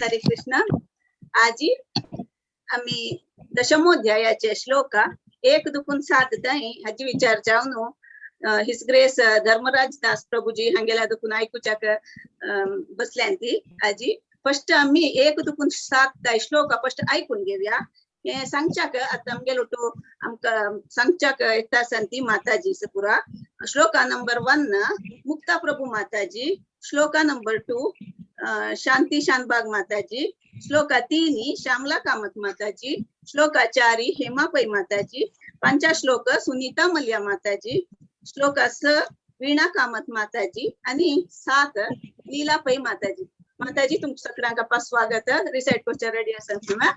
हरे कृष्ण. आजी आम्ही दशमोध्यायाचे श्लोक 1 दुकून 7 थंय हाजी विचार जावन his grace Dharmaraj Das Prabhuji हांगेल्या Dukun आयकुच्याक बसल्यान ती. आजी फर्स्ट आम्ही 1 दुकून 7 श्लोक फर्स्ट आयकून घेऊया. हे सांगच्याक आता आमगेलो तो आमकां सांगच्याक येता आसा ती माताजी पुरा. श्लोका नंबर 1 मुक्ता प्रभू माताजी, श्लोका नंबर 2 शांती शानबाग माताजी, श्लोका 3 श्यामला कामत माताजी, श्लोका 4 हेमा पै माताजी, 5 श्लोक सुनीता मल्या माताजी, श्लोका 6 वीणा कामत माताजी आणि 7 लीला पै माताजी. माताजी तुमच्या सगळ्यांका स्वागत. रिसाइट करच्या रेडी असाल किंवा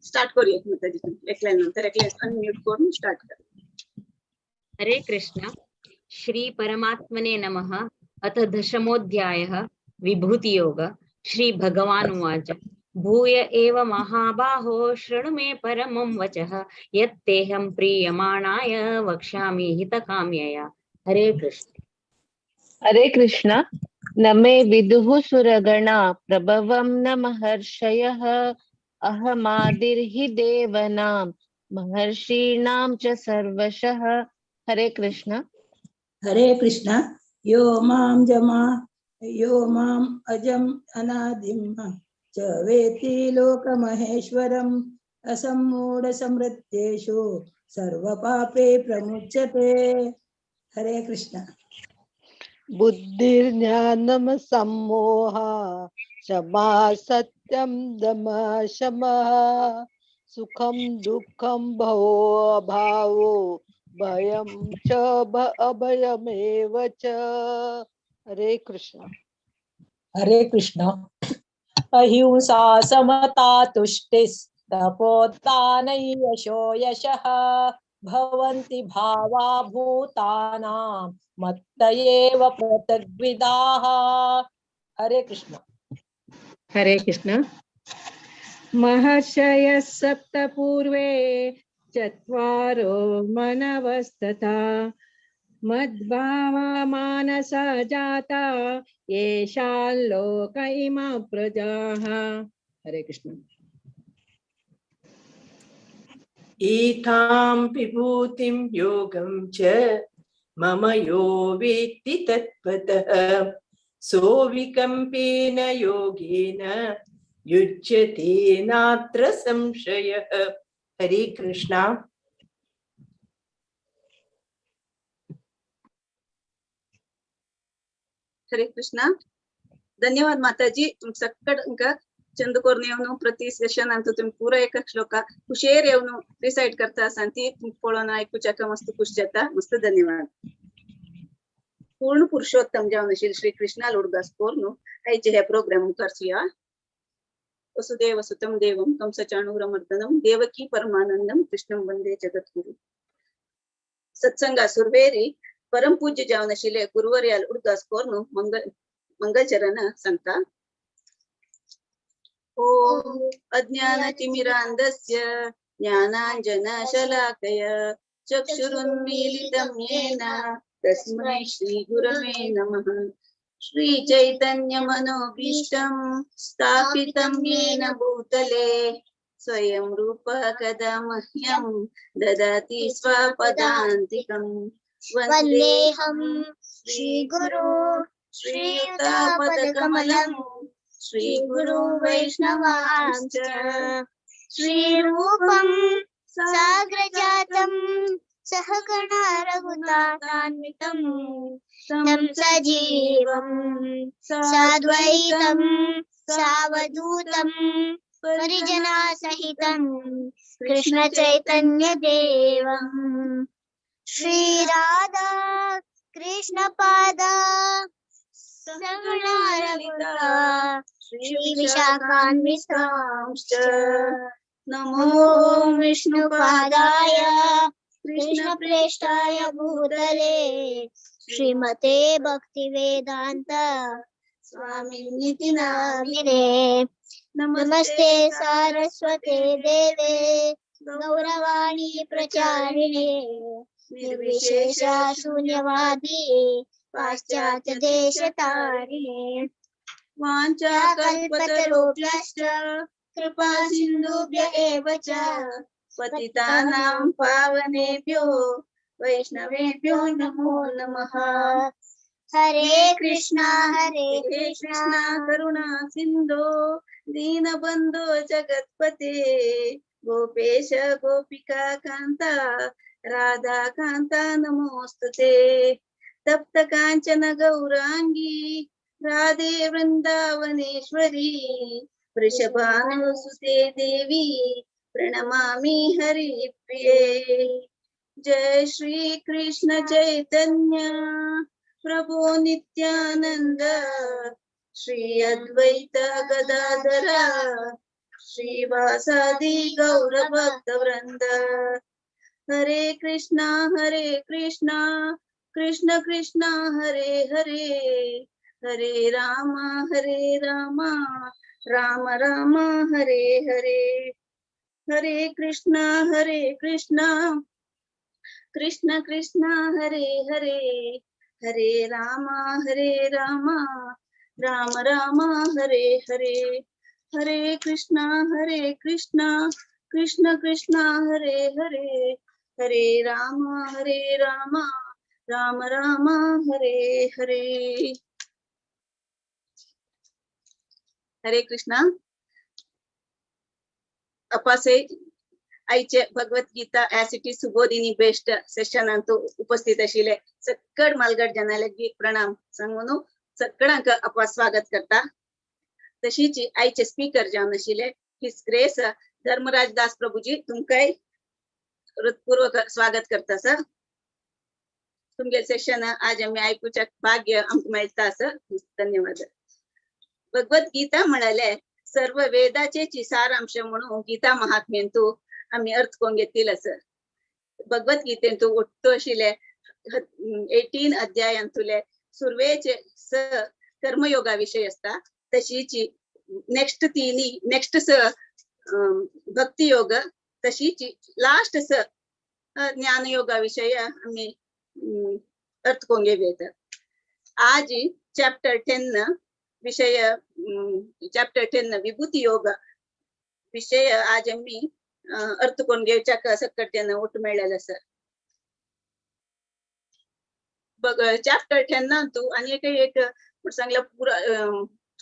स्टार्ट करूया माताजी. एकल्या नंतर एकल्या अनम्यूट करून स्टार्ट कर. हरे कृष्ण. श्री परमात्मने नमः. अथ दशमोऽध्यायः विभूतियोग. श्री भगवान उवाच. भूय एव महाबाहो शृणु मे परमं वचः यत्तेऽहं प्रीयमाणाय वक्ष्यामि हितकाम्यया. हरे कृष्ण. हरे कृष्ण. न मे विदुः सुरगणा प्रभवं न महर्षयः अहमादिर्हि देवनां महर्षीणां च सर्वशः. हरे कृष्ण. हरे कृष्ण. यो मां जमा यो मां अजम अनादिम च वेति लोकमहेश्वरम् असम्मूढ समृद्धेषु सर्वपापे प्रमुच्यते. हरे कृष्ण. बुद्धिर्ज्ञानम सम्मोहा क्षमा सत्यम दमः शमः सुखम दुःखम भवो अभावो भयं च अभयमेव च. हरे कृष्ण. हरे कृष्ण. अहिंसा समता तुष्टिस्तपोदानै यशो यशः भवन्ति भावा भूतानां मत्त एव पृथग्विदाः. हरे कृष्ण. हरे कृष्ण. महर्षयः सप्त पूर्वे चत्वारो मनवस्तथा मद्भावा मानसा जाता येषां लोक इमा प्रजाः. हरे कृष्ण. एतां विभूतिं योगं च मम यो वेत्ति तत्त्वतः सोऽविकम्पेन योगेन युज्यते नात्र संशयः. हरे कृष्ण. हरे कृष्ण. धन्यवाद माताजी. सगळ्यांका चंद करून येवन प्रति सेशन अंतु तुम्ही पुरा एक श्लोक हुशेर येवन रिसाइट करता आसा ती पळोवन आयकुच्याक मस्त खुश जाता. मस्त धन्यवाद. पूर्ण पुरुषोत्तम जावन आशिल्ले श्री कृष्णा उडगास करून आयचे हे प्रोग्राम करचुया. वसुदेव सुतम देवम कंसचाणूरमर्दनम देवकी परमानंदम कृष्णम वंदे जगद्गुरु. सत्संगा सुरवेरी परम पूज्य जावन आशिल्ले गुरुवर्याल उडगास करून मंगलचरण सांगता. ओम अज्ञानतिमिरान्धस्य ज्ञानाञ्जनशलाकया चक्षुरुन्मीलितं येन तस्मै श्रीगुरवे नमः. श्री चैतन्यमनोभीष्टं स्थापितं येन भूतले स्वयं रूप कदा मह्यं ददाति स्वपदान्तिकं. वन्देऽहं श्रीगुरु श्रीयुतपदकमलं श्रीगुरु वैष्णवांश्च. श्रीरूपं साग्रजातं सहगणा रघुनाथान्वितं तं सजीवं साद्वैतं सावधूतं परिजनासहितं कृष्ण चैतन्य देवं. श्री राधा कृष्ण पादा सहगणा ललिता श्री विशाखान्वितांश्च. नमो विष्णुपादाय कृष्ण प्रेष्ठाय भूतले श्रीमते भक्तिवेदांत स्वामिनिति नामिने. नमस्ते सारस्वते देवे गौरवाणी प्रचारिणे निर्विशेष शून्यवादी पाश्चात्य देशतारिणे। वाञ्छाकल्पतरुभ्यश्च कृपा सिन्धुभ्य एव च पतितानां पावनेभ्यो वैष्णवेभ्यो नमो नमः। हरे कृष्णा हरे कृष्णा करुणा सिन्धो दीनबन्धो जगत्पते गोपेश गोपिका कान्ता राधा कान्ता नमोस्तुते। तप्त कांचन गौरांगी राधे वृंदावनेश्वरी वृषभानुसुते देवी प्रणमामि हरिप्रिये। जय श्री कृष्ण चैतन्य प्रभु नित्यानंद श्री अद्वैत गदाधर श्रीवासादि गौर भक्त वृंद। हरे कृष्णा कृष्ण कृष्ण हरे हरे हरे राम राम राम हरे हरे। हरे कृष्णा कृष्ण कृष्ण हरे हरे हरे राम राम राम हरे हरे। हरे कृष्णा कृष्ण कृष्ण हरे हरे हरे राम राम राम हरे हरे। हरे कृष्णा। अपासे आयचे Bhagavad Gita as it is Subodhini best सेशनांतु उपस्थित आशिल्ले सक्कड मालगड जनालगी प्रणाम सांगून सगळ्यांक अपा स्वागत करता। तशीच आयचे स्पीकर जावन आशिल्ले his grace Dharmaraj Das Prabhuji तुमकांय हृदपूर्वक स्वागत करता सर। तुमगे सेशन आज आमी आयकुच्या भाग्य आमकां मेळटा सर, धन्यवाद। भगवत गीता म्हळ्यार सर्व वेदाचे सारांश म्हणून गीता महात्म्यंतु आमी अर्थ करून घेतिला सर। भगवत गीतेंतु ಒಟ್ಟು आशिल्ले 18 अध्यायांतुले सुरवेचे स कर्मयोगा विषय असता, तशीच नेक्स्ट तिनी नेक्स्ट स भक्ती योग, तशीच लास्ट स ज्ञानयोगा विषय आमी अर्थ करून घेवया। आज चॅप्टर 10 विषय, चॅप्टर 10 विभूती योग विषय आज आमी अर्थ करून घेवच्याक सक्कट ಒಟ್ಟು मेळ्ळेलें सर। चॅप्टर 10 आनी एक एक सांगला पुरा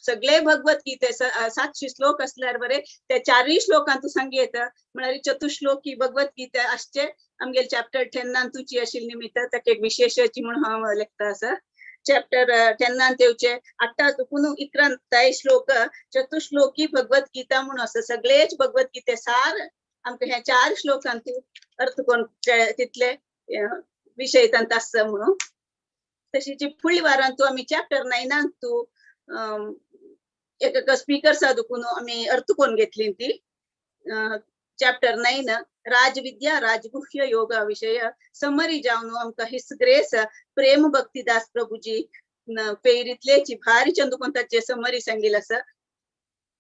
सगळे भगवत गीते 700 श्लोक असल्यार बरे त्या 4 श्लोकांतू सांगयेत म्हळ्यार चतुश्लोकी भगवत गीता आसचे आमगेले चॅप्टर 10 तुची आशिल्ले निमित्त ताका एक विशेषाची म्हणून हांव लेखता आसा। चॅप्टर 10 येवचे 8 दुकून 11 श्लोक चतुश्लोकी भगवत गीता म्हणून आसा। सगळेच भगवत गीते सार आमकां ह्या 4 श्लोकांतू अर्थ करून तितले विशय तांत आसा म्हणून। तशीच फुडल्या वारांतू आमी चॅप्टर 9 तू एक स्पीकर दुकून आमी अर्थ करून घेतली ती चॅप्टर 9 राजविद्या राजगुह्य योगा विषय समरी जावन आमकां his grace प्रेम भक्तिदास प्रभुजी पेरीतलेची भारी चंदुकोन ताचे समरी सांगिल आसा।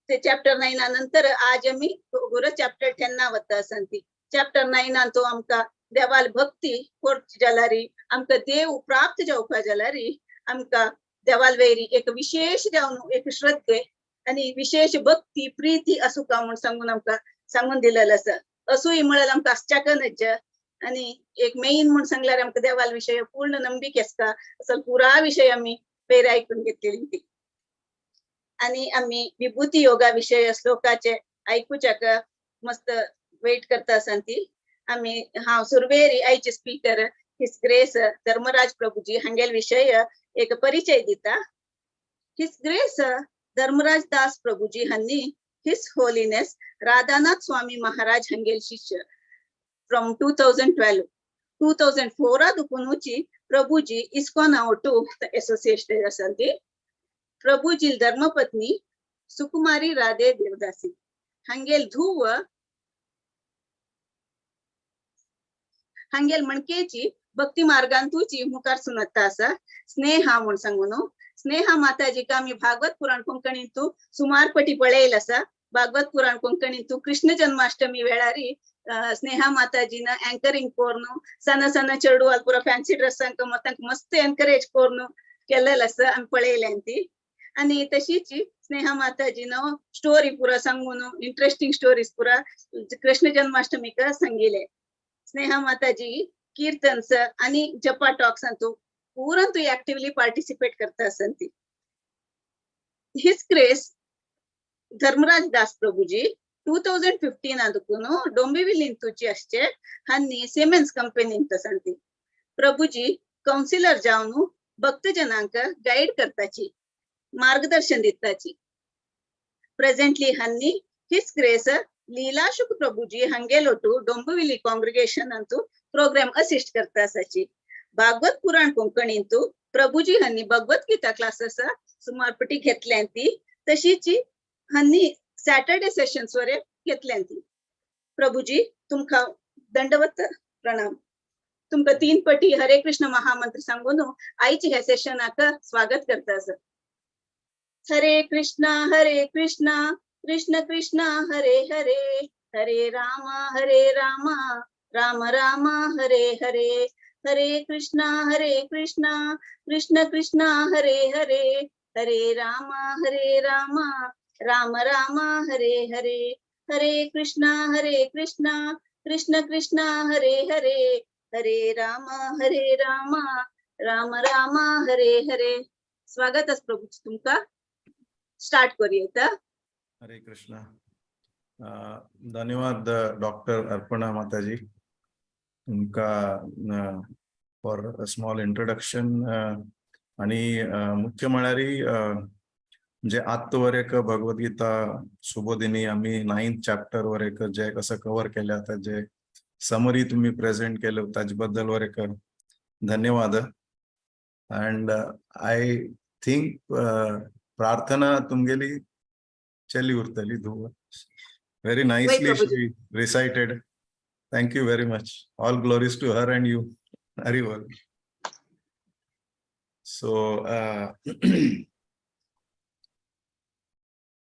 ते चॅप्टर 9 नंतर आज आमी गुरु चॅप्टर 10 वता आसा ती। चॅप्टर 9 तो आमकां देवाल भक्ती करची जाल्यार आमकां देव प्राप्त जावपा जाल्यार आमकां देवाल वैरी एक विशेष जावन एक श्रद्धे आनी विशेष भक्ती प्रीती आसूंक म्हूण सांगून आमकां सांगून दिलेलें आसा। असूय म्हळ्यार आमकां आसच्याक नज आनी एक मेन म्हूण सांगल्यार आमकां देवाल विशय पूर्ण नंबिके आसता असो पुरा विशय आमी पयर आयकून घेतलेली ती। आनी आमी विभूती योगा विशय श्लोकाचे आयकुच्याक मस्त वेट करता आसा ती। आमी हांव सुरवेरी आयचे speaker his grace Dharmaraj Prabhuji हांगेल विशय एक परिचय दिता। His grace Dharmaraj Das Prabhuji हांनी his holiness Radhanath Swami Maharaj हांगेल शिष्य फ्रॉम 2012 2004 दुकुनूची प्रभुजी इस्कॉन आवटू एसोसिएशन आसा ती। प्रभुजी धर्मपत्नी सुकुमारी राधे देवदासी हांगेल धुव हांगेल मणकेची भक्ती मार्गांतूची मुखार सुनता आसा स्नेहा म्हूण सांगून। स्नेहा माताजीका आमी भागवत पुराण कोंकणींतू सुमार पटी पळयल आसा। भागवत पुराण कोंकणींतू कृष्ण जन्माष्टमी वेळारी स्नेहा माताजीन अँकरिंग करून सण सण चेडवाल पुरा फॅन्सी ड्रेसांक तांकां मस्त एनकरेज करून केलेलें आसा आमी पळयलें ती। आणि तशीच स्नेहा माताजीन स्टोरी पुरा सांगून, इंटरेस्टिंग स्टोरीज पुरा कृष्ण जन्माष्टमीक सांगिले. स्नेहा माताजी कीರ್ತನ್ಸ್ आणि जपा टॉक्स अंतू पूರಂತು ಆಕ್ಟಿವ್ಲಿ ಪಾರ್ಟಿಸಿಪೇಟ್ करता संती. His grace Dharmaraj Das Prabhuji 2015 ಅದಕ್ಕೂನು ಡೊಂಬಿವಿಲಿಂತುಚಿ ಅಷ್ಟೇ ಹನ್ನಿ ಸಿಮೆನ್ಸ್ ಕಂಪನಿ ಸಂತಿ. ಪ್ರಭುजी ಕೌನ್ಸಿಲರ್ जावन भक्तजनांक गाईड करताची, मार्गदर्शन दिताची. प्रेझेंटली हन्नी his grace लीलाशुक प्रभुजी हंगेलोटू Dombivli congregation Antu programme assist करता आसाची. भागवत पुराण कोंकणींतू प्रभुजी हन्नी भगवत गीता क्लासेस सुमार पटी घेतल्यान ती, तशीच हन्नी सॅटर्डे सेशन्स वरे घेतल्यान ती. प्रभुजी, तुमका दंडवत प्रणाम. तुमका तीन पटी हरे कृष्ण महामंत्र सांगून आयची ह्या सेशनाक स्वागत करता आसा. हरे कृष्णा हरे कृष्णा कृष्ण कृष्ण हरे हरे, हरे राम हरे राम राम राम हरे हरे, हरे कृष्णा हरे कृष्णा कृष्ण कृष्ण हरे हरे, हरे राम हरे राम राम राम हरे हरे, हरे कृष्णा हरे कृष्णा कृष्ण कृष्ण हरे हरे, हरे राम हरे राम राम राम हरे हरे. स्वागत आसा प्रभूजी तुमका, स्टार्ट करूया. हरे कृष्णा. धन्यवाद डॉक्टर अर्पणा माताजी तुमका फॉर अ स्मॉल इंट्रोडक्शन. आणि मुख्य म्हळ्यार जे आत्त वर एक भगवद्गीता सुबोधिनी आमी नायन्थ चॅप्टर वर एक जे कसं कवर केले, आता जे समरी तुम्ही प्रेझेंट केलं ताजे बद्दल वर एक धन्यवाद. अँड I think प्रार्थना तुमगेली चली उरतली धुव. Very nicely Prabhuji. She recited. Thank you very much. All glories to her and you. Haribol. So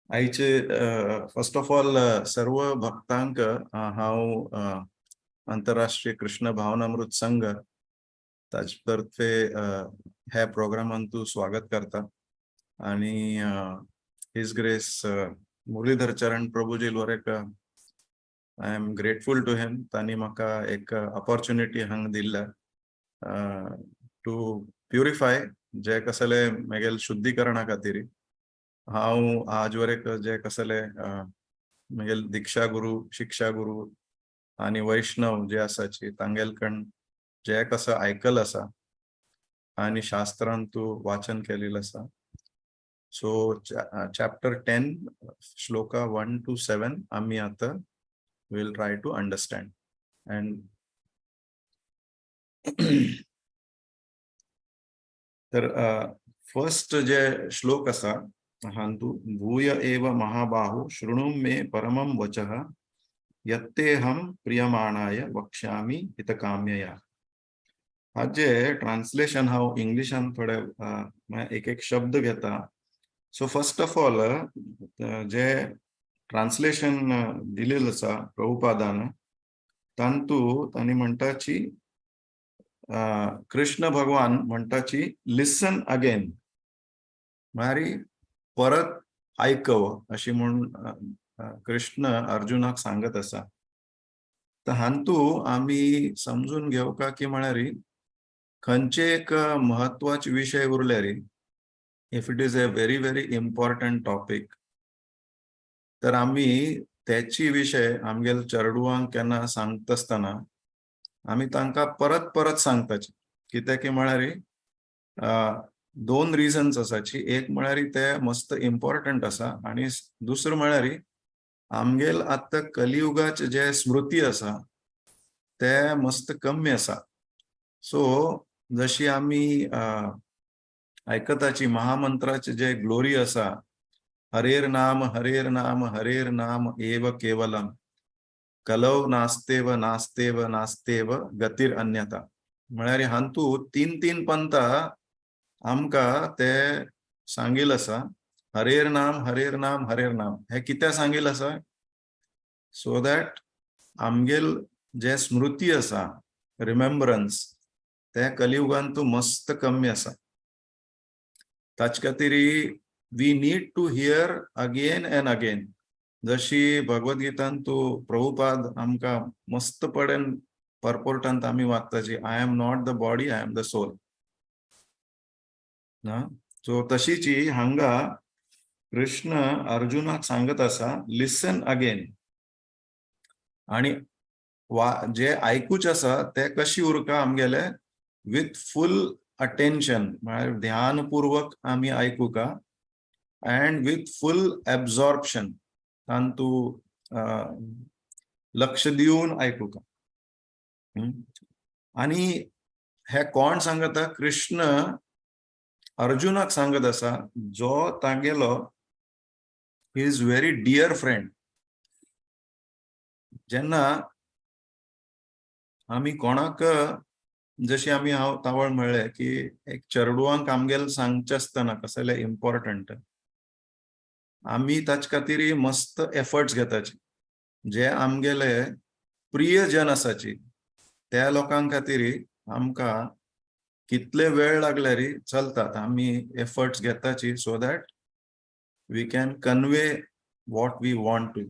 आयचे फर्स्ट ऑफ ऑल सर्व भक्तांक हांव आंतरराष्ट्रीय कृष्ण भावनामृत संघ ताजे तर्फे ह्या प्रोग्रामान तूं स्वागत करता. आणि his grace Muralidhar Charan Prabhuji लोरेक, I am grateful to him. तांणी म्हाका एक अपॉर्च्युनिटी हांगा दिल्ल्या टू प्युरिफाय जे कसले मेगेल शुद्धीकरणा खातीर. हांव आज वरेक जे कसले मेगेल दीक्षा गुरु, शिक्षा गुरु आणि वैष्णव जे आसाची तांगेल कण जे कसं आयकल आसा आणि शास्त्रान तूं वाचन केलेलं आसा. सो चॅप्टर 10 श्लोका 1 टू 7 आमी आतां will try to understand. And तर फर्स्ट जे श्लोक आसा हांतू, भूय एव महाबाहो शृणु मे परमं वचः यत्तेऽहं प्रियमाणाय वक्ष्यामि हितकाम्यया. हाजे ट्रान्सलेशन हांव इंग्लिशान थोडे एक एक शब्द घेता. So first of all J translation दिलेलं आसा प्रभुपादान, तांतू तांणी म्हणटाची, कृष्ण भगवान म्हणटाची, लिसन अगेन, म्हळ्यार परत आयकव अशी म्हूण कृष्ण अर्जुनाक सांगत आसा. तर हांतू आमी समजून घेवका की म्हळ्यार खंयचे एक म्हत्वाचे विशय उरल्यार, if it is a very very important topic, तर आमी त्याची विशय आमगेल चेडवांक केन्ना सांगता आसतना आमी तांकां परत परत सांगताची. कित्याक की म्हळ्यार दोन रिजन्स आसाची. एक म्हळ्यार ते मस्त इम्पॉर्टंट आसा आणि दुसरें म्हळ्यार आमगेल आतां कलियुगाचे जे स्मृती आसा ते मस्त कमी आसा. सो जशी आमी आयकताची महामंत्राचे जे ग्लोरी आसा, हरेर नाम हरेर नाम हरेर नाम एव केवलम कलौ नास्तेव नास्तेव नास्तेव गतीर अन्यथा. म्हळ्यार हांतू तीन तीन पंथा आमकां ते सांगिल आसा. हरेर नाम हरेर नाम हरेर नाम हे कित्याक सांगिल आसा? सो that आमगेल जे स्मृती आसा, रिमेम्बरन्स, ते कलियुगान तूं मस्त कमी आसा. ताचे खातीर we need to hear again and again. जशी भगवद्गीतान तू प्रभुपाद आमकां मस्तपणान परपोर्टांत आमी वाचताची, "I am not the body, I am the soul." ना, सो तशीची हांगा कृष्ण अर्जुनाक सांगत आसा, लिसन अगेन. आणि वा जे आयकूच आसा ते कशी उरका आमगेले विथ फुल अटेन्शन, म्हळ्यार ध्यानपूर्वक आमी आयकुका अँड विथ फुल एब्झॉर्प्शन, तांतू लक्ष दिवन आयकुका. आणि हे कोण सांगता? कृष्ण अर्जुनाक सांगत आसा, जो तागेलो is very dear friend. जेन्ना आमी कोणाक, जशी आमी हांव तावळ म्हणलें की एक चेडवांक आमगेल सांगचें आसतना कसलें इम्पॉर्टंट, आमी ताचे खातीर मस्त एफर्ट्स घेताची. जे आमगेले प्रियजन आसाची त्या लोकां खातीर आमकां कितले वेळ लागल्यार चलतात, आमी efforts घेताची so that we can convey what we want to.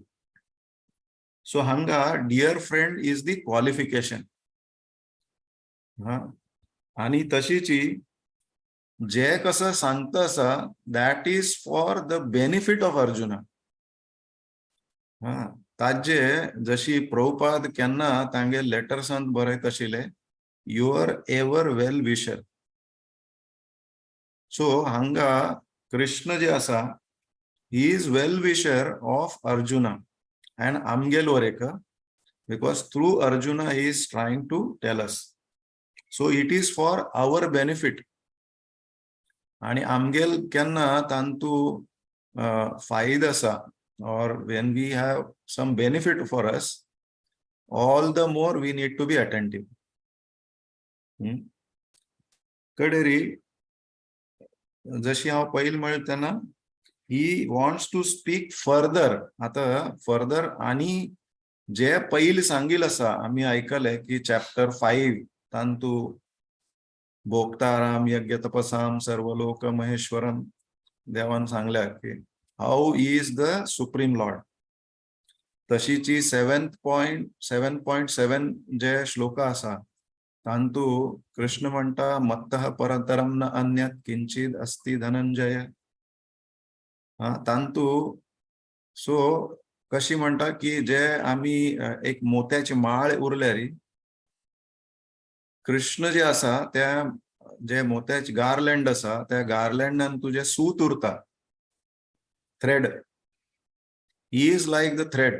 So हांगा dear friend is the qualification. हा, आणि तशीची जे कसं सांगता आसा, that is for the benefit of Arjuna. हा, ताजे जशी प्रभुपाद केन्ना तांगे लेटर्सान बरयत आशिल्ले, "your ever well wisher". So हांगा कृष्ण जे आसा, he is well wisher of Arjuna and आमगेल एक, because through Arjuna he is trying to tell us. So it is for our benefit. आणि आमगेल केन्ना तांतू फायद आसा or when we have some benefit for us, all the more we need to be attentive. कडेरी जशी हांव पयलीं म्हळें तेन्ना, he wants to speak further. आता फर्दर आणि जे पयलीं सांगिल आसा, आमी आयकले की चॅप्टर 5 तांतू भोक्ताराम यज्ञ तपसाम सर्वलोक महेश्वरम देवान सांगल्या की how is the supreme lord. तशीची 7.7.7 जे श्लोक आसा, तांतू कृष्ण म्हणटा, मत्तः परतरम न अन्यत किंचित अस्ति धनंजय. हा, तांतू सो कशी म्हणटा की जे आमी एक मोत्याची माळ उरल्या री, कृष्ण जे आसा त्या जे मोत्याचे गार्लँड आसा, त्या गार्लँडान तुजें सूत उरता, thread, is like the thread.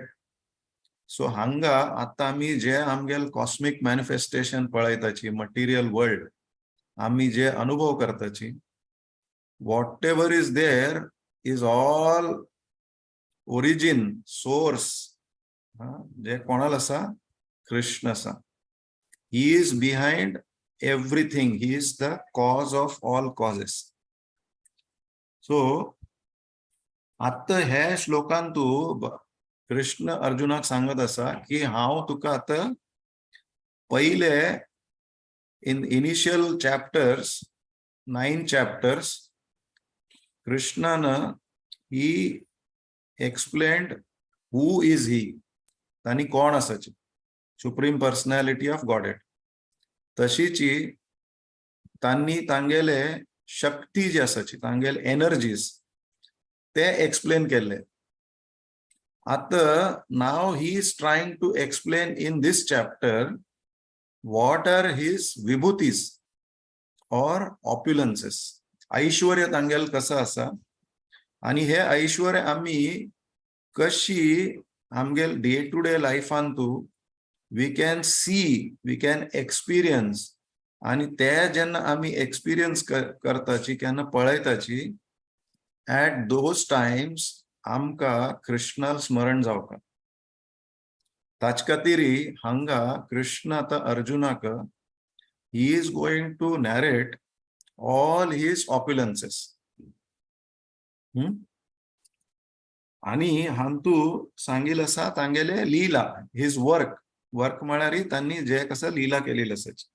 So हांगा आतां आमी जे आमगेल कॉस्मिक मॅनिफेस्टेशन पळयताची, मटेरियल वर्ल्ड आमी जे अनुभव करताची, whatever is there is all origin, source जे कोणाला आसा? कृष्ण आसा. He is behind everything. He is the cause of all causes. So आतां हे श्लोकान तू कृष्ण अर्जुनाक सांगत आसा की हांव तुका आतां पयले in initial chapters, nine chapters, कृष्णान he explained who is he आनी कोण आसाची, सुप्रीम पर्सनॅलिटी ऑफ गॉडहेड. तशीची तांणी तांगेले शक्ती जी आसाची, तांगेले एनर्जीज ते एक्सप्लेन केल्ले. आतां now he is trying to explain in this chapter what are his vibhutis or opulences. ऐश्वर्य तांगेल कसं आसा आणि हे ऐश्वर्य आमी कशी आमगेल डे टू डे लायफान तू we can see, we can experience. आणि ते जेन्ना आमी एक्सपिरियन्स करताची, केन्ना पळयताची, ऍट those times आमकां कृष्णाल स्मरण जावका. ताच खातीर हांगा कृष्ण आतां अर्जुनाक he is going to narrate all his opulences. आणि हांतू सांगिल आसा तांगेले लीला, his work. Work म्हळ्यार तांणी जे कसं लीला केलेली आसाची.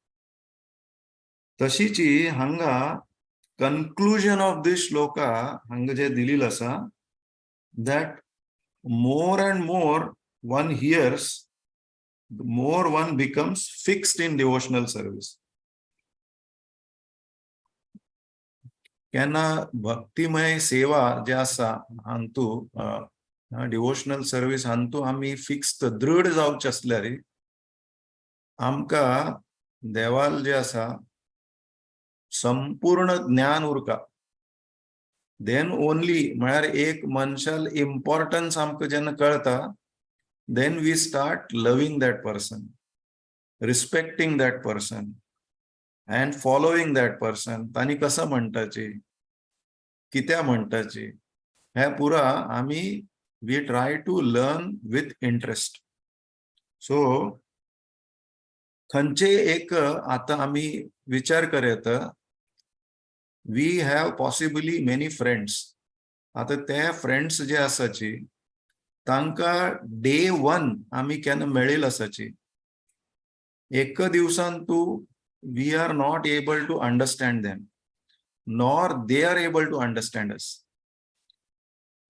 तशीची हांगा Conclusion of this shloka हांगा जे दिलेलं आसा, that more and more one hears, more one becomes fixed in devotional service. केन्ना भक्तिमय सेवा जे आसा हांतू, डिवोशनल सर्वीस हांतू आमी फिक्स्ड दृढ जावचे आसल्यार आमकां देवाल जे आसा संपूर्ण ज्ञान उरका. Then only म्हळ्यार एक मनशाल इम्पॉर्टन्स आमकां जेन्ना कळता, then we start loving that person, respecting that person and following that person. तांणी कसं म्हणटाची, कित्या म्हणटाची, हे पुरा आमी we try to learn with interest. So खंयचे एक आतां आमी विचार करयत, we have possibly many friends. आतां ते फ्रेंड्स जे आसाची तांकां डे वन आमी केन्ना मेळिल्ले आसाची, एक दिवसान तूं we are not able to understand them, nor they are able to understand us.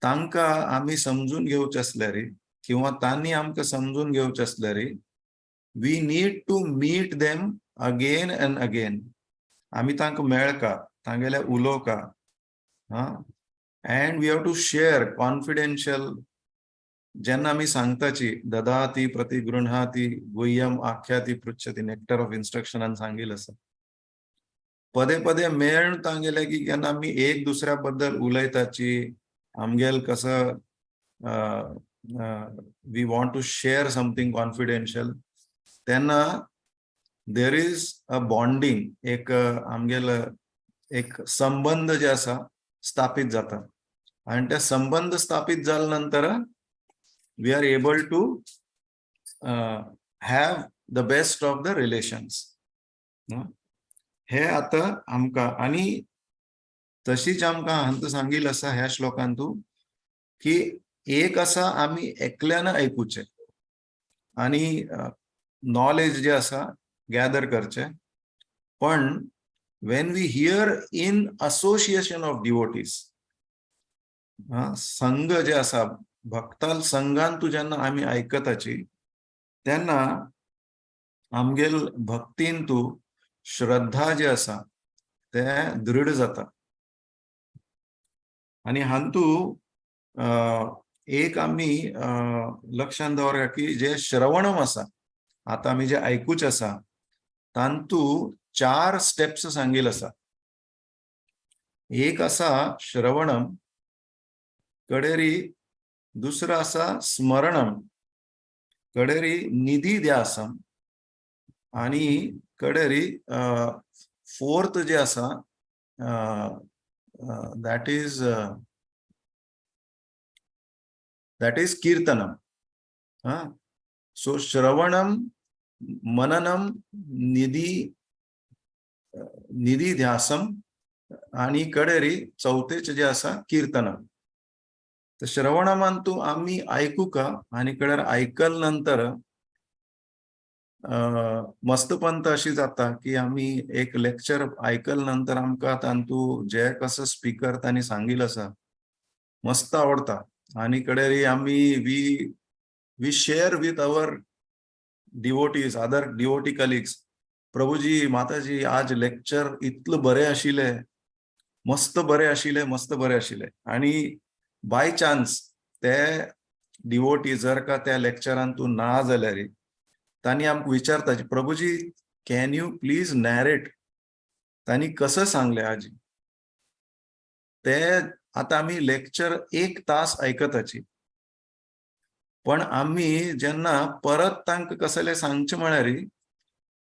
तांकां आमी समजून घेवचें आसल्यार किंवा तांणी आमकां समजून घेवचें आसल्यार we need to meet them again and again. आमी तांकां मेळका, तांगेले उलोवका, and we have to share confidential. जेन्ना आमी सांगताची ददाती प्रतिगृहाती गुह्यम आख्याती पृच्छती, नेक्टर ऑफ इन्स्ट्रक्शनान सांगिल्लें आसा, पदे पदे मेळून तांगेले की केन्ना आमी एक दुसऱ्या बद्दल उलयताची, आमगेल कसं we want to share something confidential, तेन्ना there is a bonding, एक आमगेल एक संबंध जे आसा स्थापित जाता. आनी त्या संबंध स्थापित जाल्या नंतर we are able to have the best of the relations. हे आतां आमकां आनी तशीच आमकां हांतू सांगिल्लें आसा ह्या श्लोकांतू की एक आसा आमी एकल्यान आयकुचें आनी नॉलेज जे आसा गॅदर करचें, पण when we hear in association of devotees, संघ जे आसा भक्ताल संघान तूं जेन्ना आमी आयकताची तेन्ना आमगेल भक्तीन तूं श्रद्धा जे आसा ते दृढ जाता. आनी हांतू एक आमी लक्षांत दवरया की जे श्रवणम आसा, आतां आमी जे आयकूच आसा तांतू 4 स्टेप्स सांगिल्ले आसा. एक आसा श्रवणम, कडेरी दुसरो आसा स्मरणम, कडेरी निधी ध्यासम, आनी कडेरी फोर्थ जे आसा that is कीर्तनम. सो श्रवणम, मननम, निधी निधी ध्यासम आनी कडेरी चवथेच जे आसा कीर्तनम. तर श्रवणमान तूं आमी आयकुका आनी कडेर आयकल नंतर मस्तपंत अशी जाता की आमी एक लेक्चर आयकल नंतर आमकां तांतू जे कसो स्पिकर तांणी सांगिल्लें आसा मस्त आवडटा आनी कडेरी आमी we share with our devotees, other devotee colleagues, Prabhuji Mataji आज लेक्चर इतलं बरें आशिल्लें, मस्त बरें आशिल्लें, मस्त बरें आशिल्लें. आनी बाय चान्स ते डिवोटी जर का त्या लेक्चरान तूं ना जाल्यार तांणी आमकां विचारता, Prabhuji can you please narrate, तांणी कसं सांगलें आजी ते. आतां आमी लेक्चर 1 तास आयकताची, पण आमी जेन्ना परत तांकां कसलें सांगचें म्हळ्यार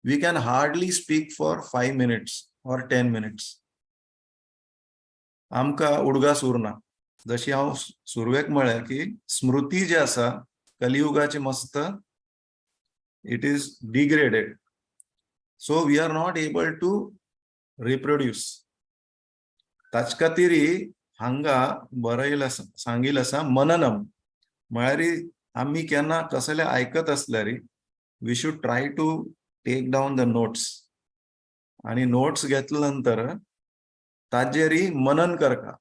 we can hardly speak for 5 minutes or 10 minutes. आमकां उडगास उरना. जशी हांव सुरवेक म्हळें की स्मृती जी आसा कलियुगाची मस्त it is degraded, so we are not able to reproduce. ताचे खातीर हांगा बरयलें आसा, सांगिल्लें आसा मननम म्हळ्यार आमी केन्ना कसलें आयकत आसल्यार we should try to take down the notes, आनी नोट्स घेतल्या नंतर ताजेरय मनन करता.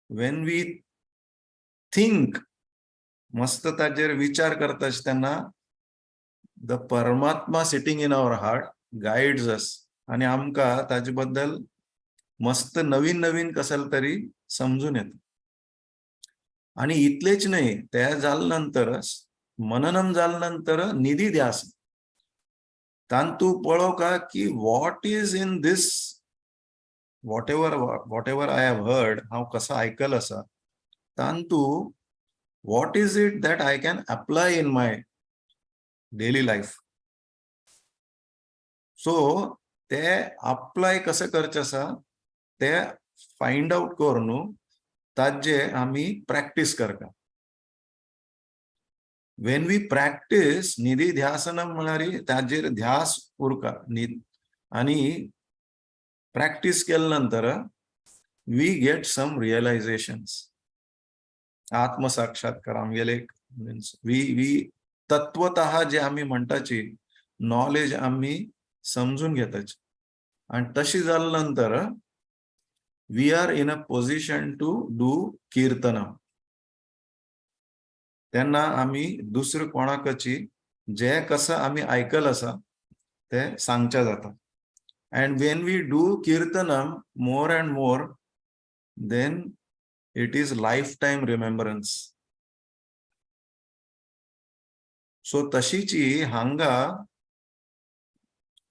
When we think, मस्त ताजेर विचार करता तेन्ना the Paramatma sitting in our heart guides us आणि आमकां ताजे बद्दल मस्त नवीन नवीन कसल तरी समजून येता. आणि इतलेच न्हय, ते जाले नंतरच, मननम जाले नंतर निधी ध्यास तांतू पळोवका की what is in this, whatever I have heard, हांव कसो आयकल आसा तांतू what is it that I can apply in my daily life. So ते अप्लाय कशें करचें आसा ते फायंड आउट करून ताजे आमी प्रॅक्टीस करता. When we practice निधी ध्यासनम म्हळ्यार ताजेर ध्यास उरका आणि प्रॅक्टीस केल्या नंतर we get some रियलायझेशन्स, आत्मसाक्षात्कार आमगेले मिन्स we we तत्वतः जे आमी म्हणटाची नॉलेज आमी समजून घेताची आणि तशी जाल्या नंतर we are in a position to do कीर्तनम. तेन्ना आमी दुसरे कोणाकची जे कसं आमी आयकल आसा ते सांगचे जाता. And when we do kirtanam more and more, then it is lifetime remembrance. So तशीची हांगा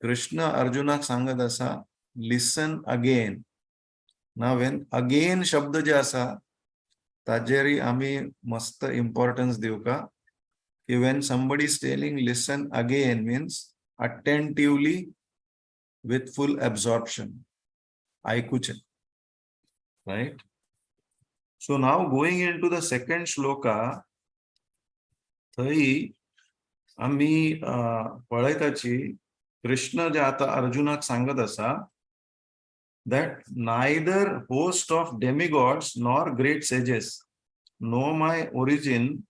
कृष्ण अर्जुनाक सांगत आसा, लिसन अगेन. ना when again शब्द जे आसा ताजेरय आमी मस्त इम्पॉर्टन्स दिवका की when somebody is telling listen again means attentively with full absorption आयकुचें, right? So now going into the second shloka, थंय आमी पळयताची कृष्ण जे आतां अर्जुनाक सांगत आसा that neither host of demigods nor great sages know my origin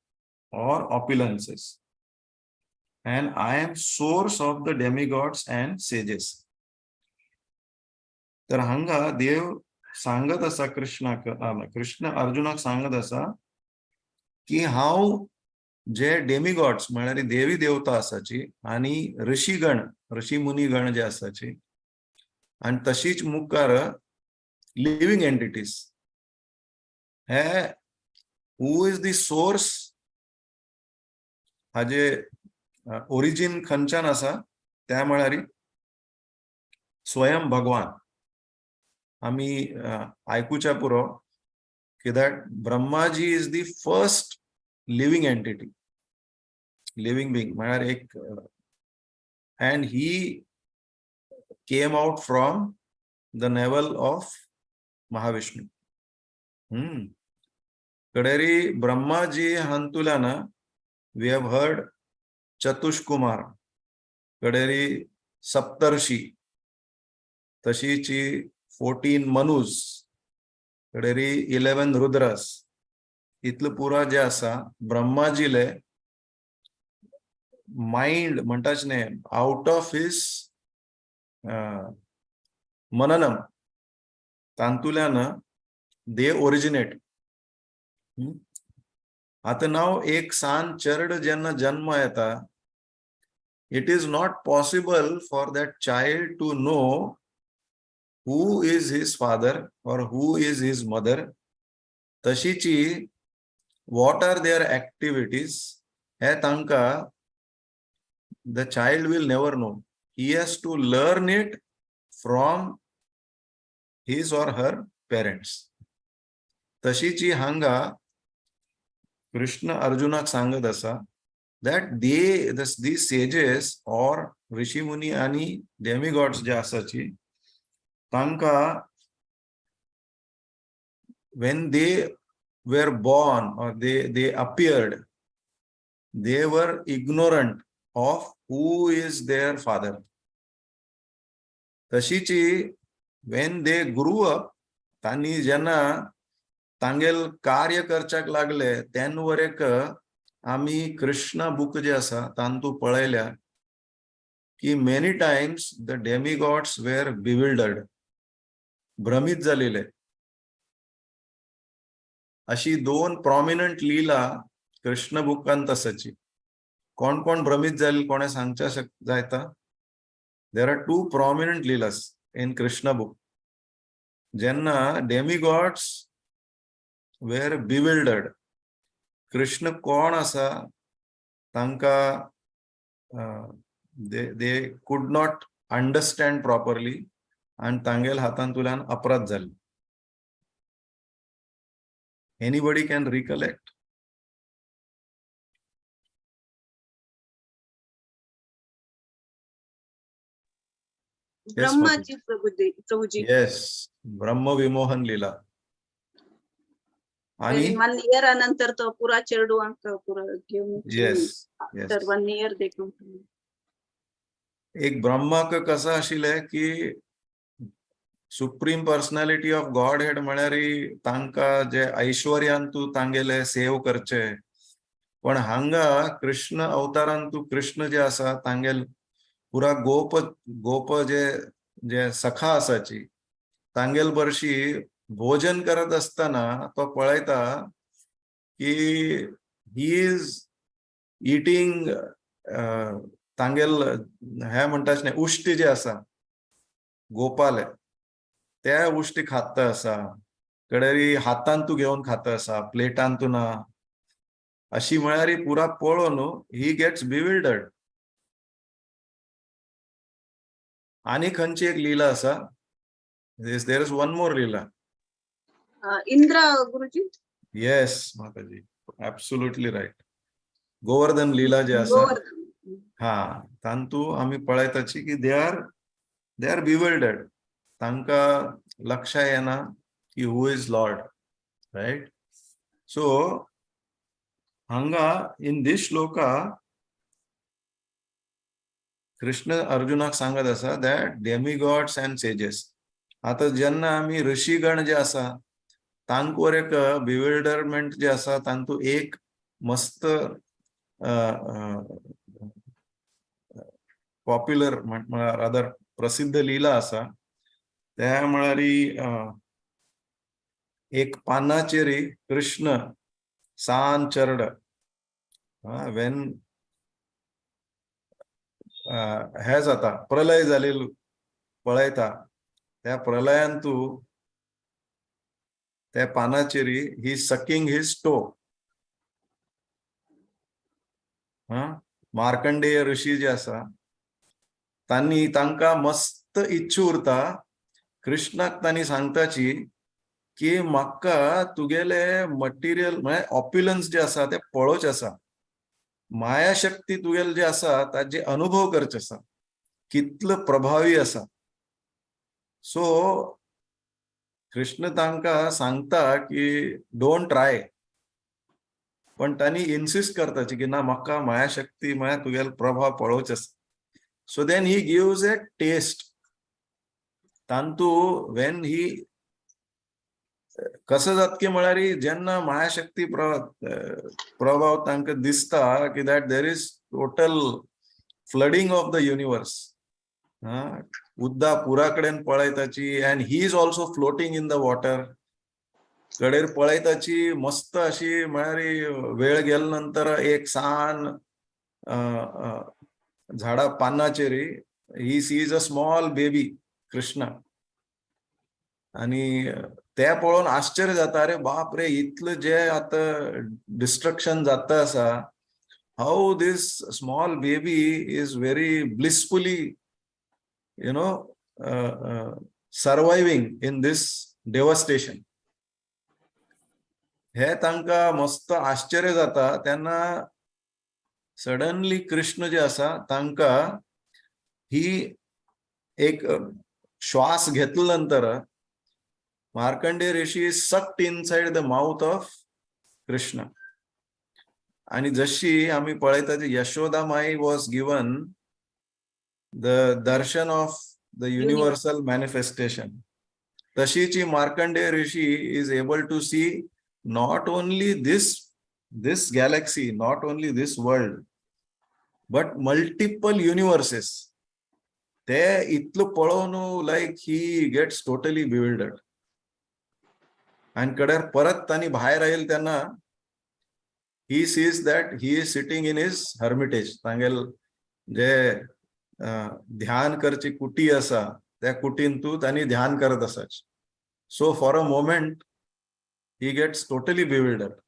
or opulences, and I am source of the demigods and sages. तर हांगा देव सांगत आसा कृष्णाक, कृष्ण अर्जुनाक सांगत आसा की हांव जे डेमिगॉड्स म्हळ्यार देवी देवता आसाची आणि ऋषीगण, ऋषी मुनीगण जे आसाची आणि तशीच मुखार लिव्हिंग एंटिटीज हे who is the source, हाजे ओरिजिन खंयच्यान आसा त्या म्हळ्यार स्वयं भगवान. आमी आयकुच्या पुरो की that Brahmaji is the first living entity, living being म्हळ्यार एक, and he came out from the navel of Mahavishnu. कडेरी Brahmaji हांतुल्यान we have heard चतुष्कुमार, कडेरी सप्तर्षी, तशीची 14 मनुज, कडेरी 11 रुद्रस. इतलें पुरा जे आसा ब्रह्माजीले माइंड म्हणटाच न्ही, आउट ऑफ his मननम तांतुल्यान दे ओरिजिनेट. आतां नाव एक सान चेरड जेन्ना जन्म येता, it is not possible for that child to know who is his father or who is his mother. तशीची what are their activities हे तांकां the child will never know. He has to learn it from his or her parents. तशीची हांगा कृष्ण अर्जुनाक सांगत आसा that these sages or ऋषी मुनी आणि demigods जे आसाची तांकां when they were born or they appeared, they were ignorant of who is their father. तशीची when they grew up, तांणी जेन्ना तांगेल कार्य करच्याक लागले तेन्ना वरेक आमी कृष्ण बूक जे आसा तांतू पळयल्या की many times the demigods were bewildered. भ्रमित जालेले. अशी दोन प्रॉमिनंट लीला कृष्ण बुकांत आसाची. कोण कोण भ्रमित जाले कोणे सांगच्या जायता? There are two prominent leelas in Krishna book जेन्ना डेमिगॉड्स वेर बिविल्डर्ड. कृष्ण कोण आसा तांकां they could not understand properly आनी तांगेल हातांतल्यान अपराध जाले. Anybody can recollect? Brahmaji Prabhuji Prabhuji. Yes, ब्रह्मविमोहन लीला. आणि वन इयर नंतर तो पुरा चेडवांक पुरा घेऊन येस येस तर वन इयर देखून एक ब्रह्माक कसं आशिल्लें की supreme personality of God head म्हळ्यार तांकां जे ऐश्वर्यान तूं तांगेले सेव करचे, पण हांगा कृष्ण अवतारान तूं कृष्ण जे आसा तांगेल पुरा गोप गोप जे जे सखा आसाची तांगेल बरशी भोजन करत असताना तो पळयता की he is eating तांगेल हे म्हणटा न्ही उश्टी जे आसा गोपाले ते उश्टी खाता आसा, कडेरी हातान तूं घेवन खाता आसा, प्लेटान तूं ना, अशी म्हळ्यार पुरा पळोवन he gets बिविल्डर्ड. आनी खंयची एक लीला आसा? There is one more leela. Indra Guruji. Yes Mataji, absolutely right. Govardhan leela जे आसा, हा तांतू आमी पळयताची की they are बिविल्डर्ड. तांकां लक्षा येना की who is lord, right? So हांगा इन दीस श्लोका कृष्ण अर्जुनाक सांगत आसा that demigods and sages. आतां जेन्ना आमी ऋषीगण जे आसा तांकां एक बिविल्डरमेंट जे आसा तांतू एक मस्त पॉप्युलर रादर प्रसिद्ध लीला आसा. त्या म्हळ्यार एक पानाचेर कृष्ण सान चरड when हे जाता प्रलय जालेलो पळयता, त्या प्रलयान तूं त्या पानाचेर ही सकिंग his टो. मार्कंडेय ऋषी जे आसा तांणी तांकां मस्त इच्छा उरता कृष्णाक तांणी सांगताची की म्हाका तुगेले मटिरियल म्हळ्यार ऑप्युलन्स जे आसा ते पळोवचें आसा, मायाशक्ती तुगेले जे आसा ताजे अनुभव करचे आसा, कितलो प्रभावी आसा. सो कृष्ण तांकां सांगता की don't try, पण तांणी इन्सिस्ट करताची की ना म्हाका मायाशक्ती म्हळ्यार तुगेलो प्रभाव पळोवचें आसा. So then he gives a taste. तांतू when he कसं जातकी म्हळ्यार जेन्ना मायाशक्ती प्रभाव तांकां दिसता की that there is total flooding of the universe, उद्दा पुरा कडेन पळयताची and he is also floating in the water. कडेर पळयताची मस्त अशी म्हळ्यार वेळ गेल्या नंतर एक सान झाडा पानाचेर he sees a small baby Krishna, आनी ते पळोवन आश्चर्य जाता, अरे बाप रे इतलें जे आतां डिस्ट्रक्शन जाता आसा, how this small baby is very blissfully you know surviving in this devastation. हे तांकां मस्त आश्चर्य जाता. तेन्ना सडनली कृष्ण जे आसा तांकां ही एक श्वास घेतल्या नंतर Markandeya Rishi is sucked inside the mouth of Krishna. आणि जशी आमी पळयता Yashoda Mai was given the darshan of the universal manifestation, तशीची Markandeya Rishi is able to see not only this galaxy, not only this world, but multiple universes. ते इतलो पळोवन like he gets totally bewildered. आनी कडेर परत तांणी भायर आयल तेन्ना he sees that he is sitting in his hermitage. तांगेल जे ध्यान करची कुटी आसा त्या कुटीन तूं तांणी ध्यान करत आसा. So for a moment he gets totally bewildered.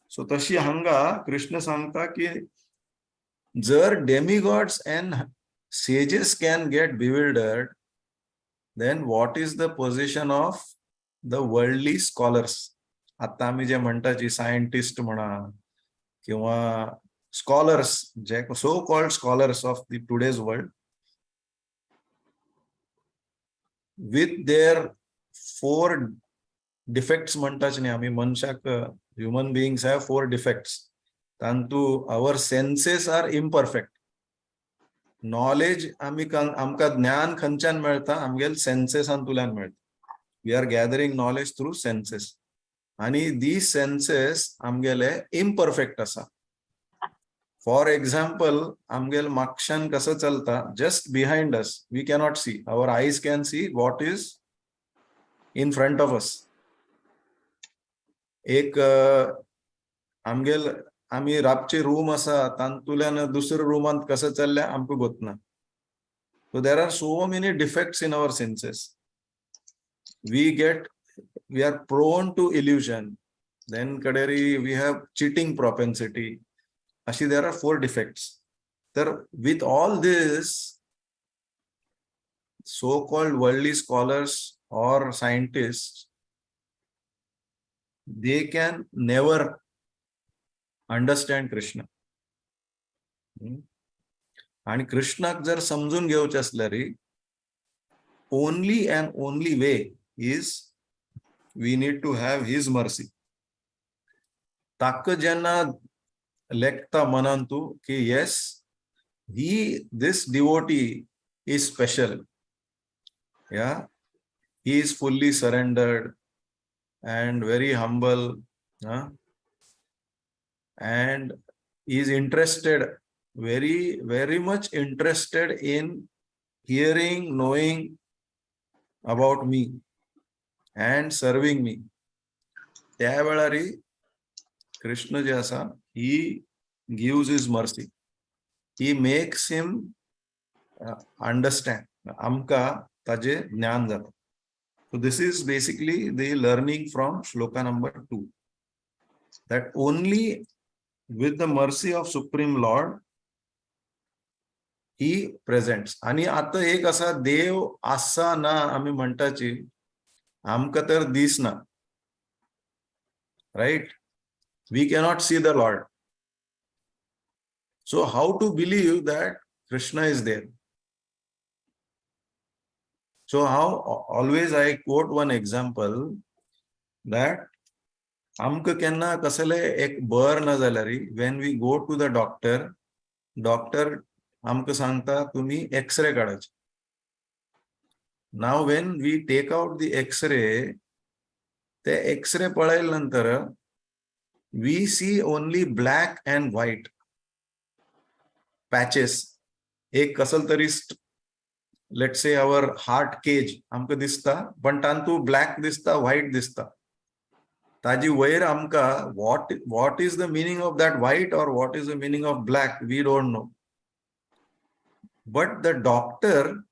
So तशी हांगा कृष्ण सांगता की जर demigods and sages can get bewildered, then what is the position of the worldly scholars? आता आम्ही जे म्हणटाची सायंटिस्ट म्हणा किंवा scholars, J so called scholars of the today's world, with their four defects म्हणटाच न्ही आमी मनशाक, human beings have four defects. तांतू our senses are imperfect. Knowledge आमी आमकां ज्ञान खंयच्यान मेळटा? आमगेल सेन्सेसांतल्यान मेळटा. We are gathering knowledge through senses. आनी दी सेन्सेस आमगेले इम्परफेक्ट आसा. फॉर एक्झाम्पल, आमगेल मागशान कसं चलता, just behind us we cannot see. Our eyes can see what is in front of us. एक आमगेल आमी रातचे रूम आसा तातूंतल्यान दुसऱ्या रुमांत कसं चल्ल्या आमकां गोतना. So there are so many defects in our senses. We are prone to illusion. Then कडेरी we have cheating propensity. अशी there are four defects. तर with all this, so called worldly scholars or scientists, they can never understand Krishna. आणि कृष्णाक जर समजून घेवचें आसल्यार, only and only way is we need to have his mercy. ताका जेन्ना लेखता मनान तूं की yes, he this devotee is special, yeah, he is fully surrendered and very humble, and is interested, very very much interested in hearing, knowing about me and serving me. त्या वेळार कृष्ण जे आसा, he gives his mercy, he makes him understand. आमकां ताजे ज्ञान जाता. So this is basically the learning from shloka number 2, that only with the mercy of Supreme Lord he presents. आणि आता एक असा देव आसा ना आमी म्हणटाची, आमकां तर दिसना, right? We cannot see the Lord. So how to believe that Krishna is there? So how always I quote one example that आमकां केन्ना कसले एक बर ना जाल्यार, when we go to the doctor, doctor आमकां सांगता तुमी x-ray काडाचे. Now when we take out the x-ray, ते एक्सरे पळयले नंतर we see only black and white patches. एक कसल तरी, let's say our heart cage आमकां दिसता, पण तातूंत ब्लॅक दिसता, व्हाईट दिसता. ताजी वयर आमकां what is the meaning of that white or what is the meaning of black, we don't know. But the doctor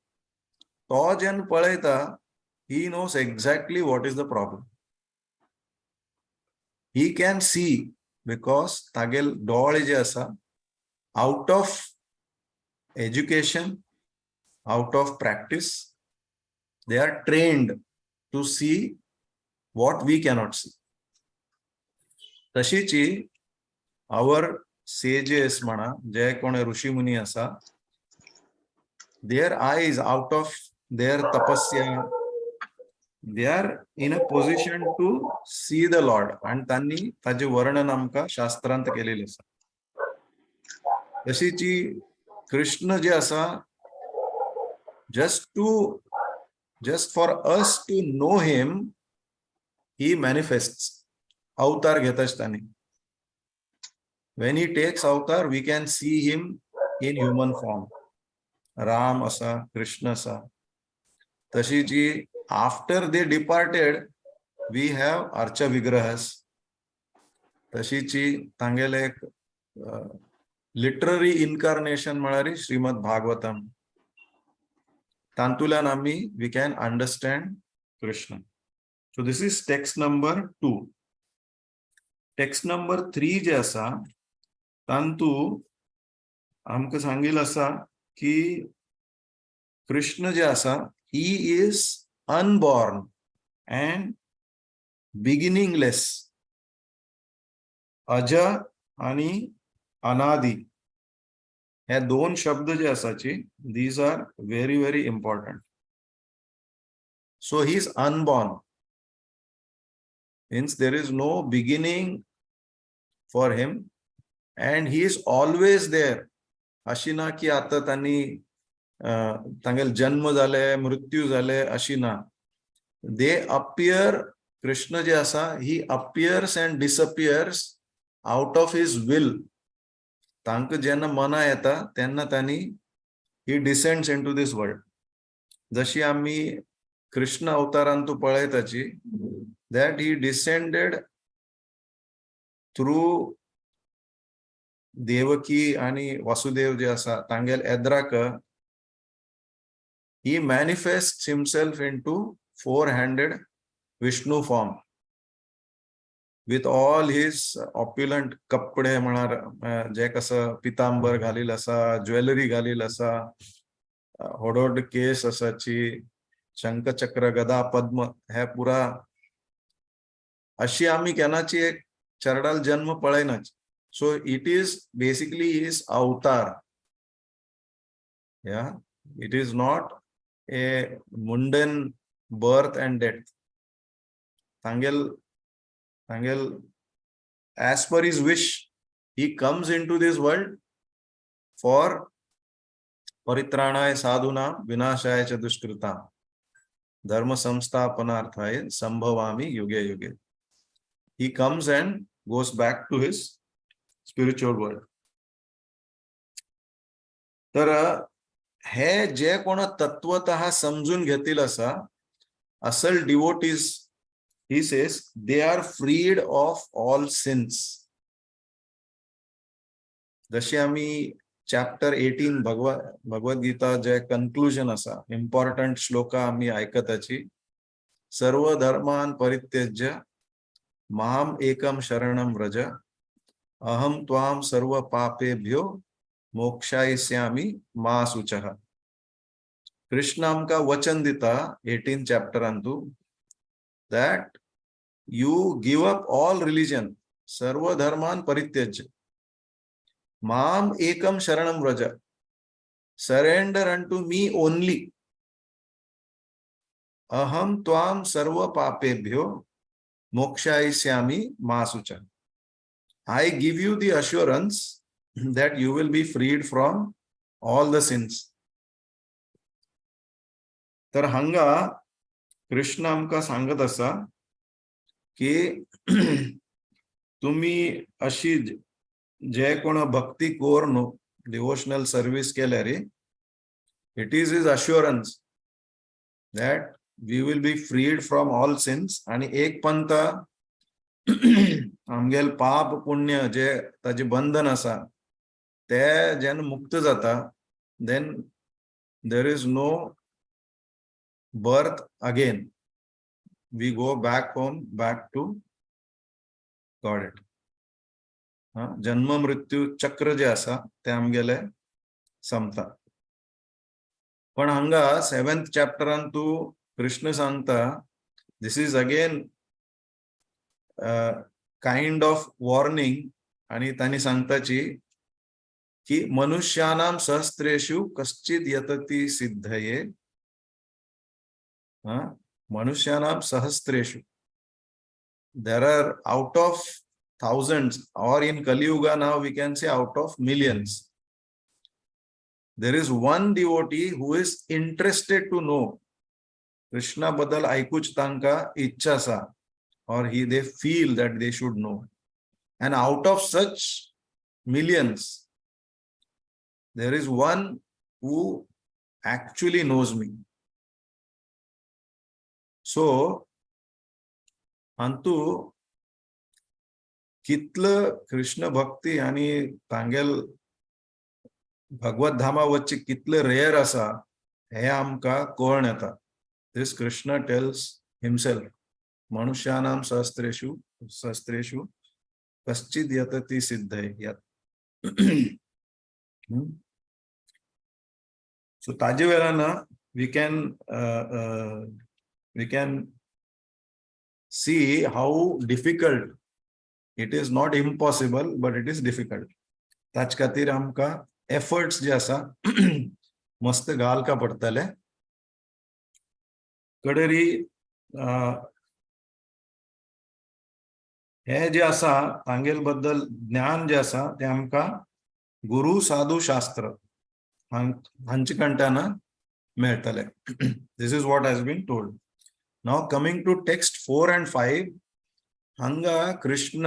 तो जेन्ना पळयता, he knows exactly what is the problem. He can see because तागेल दोळे जे आसा, out of education, out of practice, they are trained to see what we cannot see. तशीची our sages म्हणा, जे कोण ऋषी मुनी आसा, their eyes, out of their tapasya, they are in a position to see the Lord. आणि त्यांनी ताजे वर्णन आमकां शास्त्रांत केलेले आसा. तशीची कृष्ण जे आसा, just for us to know him, he manifests. अवतार घेता आसतानी, when he takes avatar, we can see him in human form. Ram आसा, कृष्ण आसा. तशी जी after they departed, we have Archa विग्रहस. तशीची तांगेले एक लिटररी इनकार्नेशन म्हळ्यार श्रीमद भागवतम. तांतुल्यान आमी we can understand Krishna. So this is text number 2. Text number 3 जे आसा, तांतू आमकां सांगिल्लें आसा की कृष्ण जे आसा, he is unborn and beginningless. अज आणि अनादि हे दोन शब्द जे आसाची, these are very, very important. So he is unborn, means there is no beginning for him and he is always there. अशी ना की आता त्यांनी तांगेले जन्म जाले, मृत्यू जाले, अशी ना. दे अपियर, कृष्ण जे आसा, he appears and disappears out of his will. तांकां जेन्ना मना येता तेन्ना तांणी he descends into this world. जशी आमी कृष्ण अवतारान तूं पळयताची, that he descended through Devaki आणि वासुदेव जे आसा तांगेल एद्राक, he manifests himself into four-handed Vishnu form with all his opulent कपडे म्हणार, जे कसं पितांबर घालील असा, ज्वेलरी घालील असा, होडोड केस असाची, शंखचक्र गदा पद्म हे पुरा. अशी आम्ही केन्नाची एक चरडाल जन्म पळयनाच. So it is basically his avatar. Yeah, it is not a mundane birth and death. तांगेल as per his wish, he comes into this world for परित्राणाय साधूनां विनाशाय च दुष्कृतां धर्म संस्थापनार्थाय संभवामि युगे युगे. He comes and goes back to his spiritual world. तर हे जे कोण तत्वतः समजून घेतील असा असल devotees, he says, they are freed of all sins. जशी आम्ही चॅप्टर 18 भगवद्गीता जे कन्क्लुजन आसा, इम्पॉर्टंट श्लोका आम्ही आयकताची, सर्व धर्मान परित्यज्य माम एकम शरणम व्रज अहम त्वाम सर्व पापेभ्यो मोक्षायिष्यामि मा शुचः. कृष्ण आमकां वचन दिता 18 चॅप्टरांतू that you give up all religion, सर्व धर्मान परित्यज्य माम एकम शरणम Vraj, surrender unto me only, अहम त्वाम सर्व पापेभ्यो मोक्षायिष्यामि मा शुचः. I give you the assurance that you will be freed from all the sins. तर हांगा कृष्ण आमकां सांगत आसा की तुम्ही अशी जे कोण भक्ती कोर न्हू, डिवोशनल सर्वीस केल्यार, it is his assurance that we will be freed from all sins. आणि एक पंथ आमगेल पाप पुण्य जे ताजे बंधन आसा ते जेन्ना मुक्त जाता, then there is no birth again. We go back home, back to Godhead. जन्म मृत्यू चक्र जे आसा ते आमगेले संपता. पण हांगा सेवेंथ चॅप्टरान तूं कृष्ण सांगता, this is again kind of warning. आणि तांणी सांगताची की मनुष्यानाम सहस्रेषु कश्चित यतति सिद्धये. हा, मनुष्यानाम सहस्रेषु, there are out of thousands, or in Kali Yuga now we can say out of millions, there is one devotee who is interested to know Krishna बद्दल ऐकूच तांका इच्छा आसा, or he they feel that they should know. And out of such millions, there is one who actually knows me. So Antu कितलं कृष्ण भक्ती आणि तांगेल भगवत धामा वच्चे कितले rare आसा हे आमकां कळून येता. This Krishna tells himself, मनुष्यानाम सहस्रेषु सहस्रेषु कश्चिद यतति सिद्धये. सो ताजे वेळान we can see how difficult it is. Not impossible, but it is difficult. ताच खातीर आमकां एफर्ट्स जे आसा मस्त घालका पडटले. कडेरी हे जे आसा तांगेल बद्दल ज्ञान जे आसा ते आमकां गुरु साधू शास्त्र हांचे कडल्यान मेळटले. This is what has been told. Now coming to text 4 and 5, हांगा कृष्ण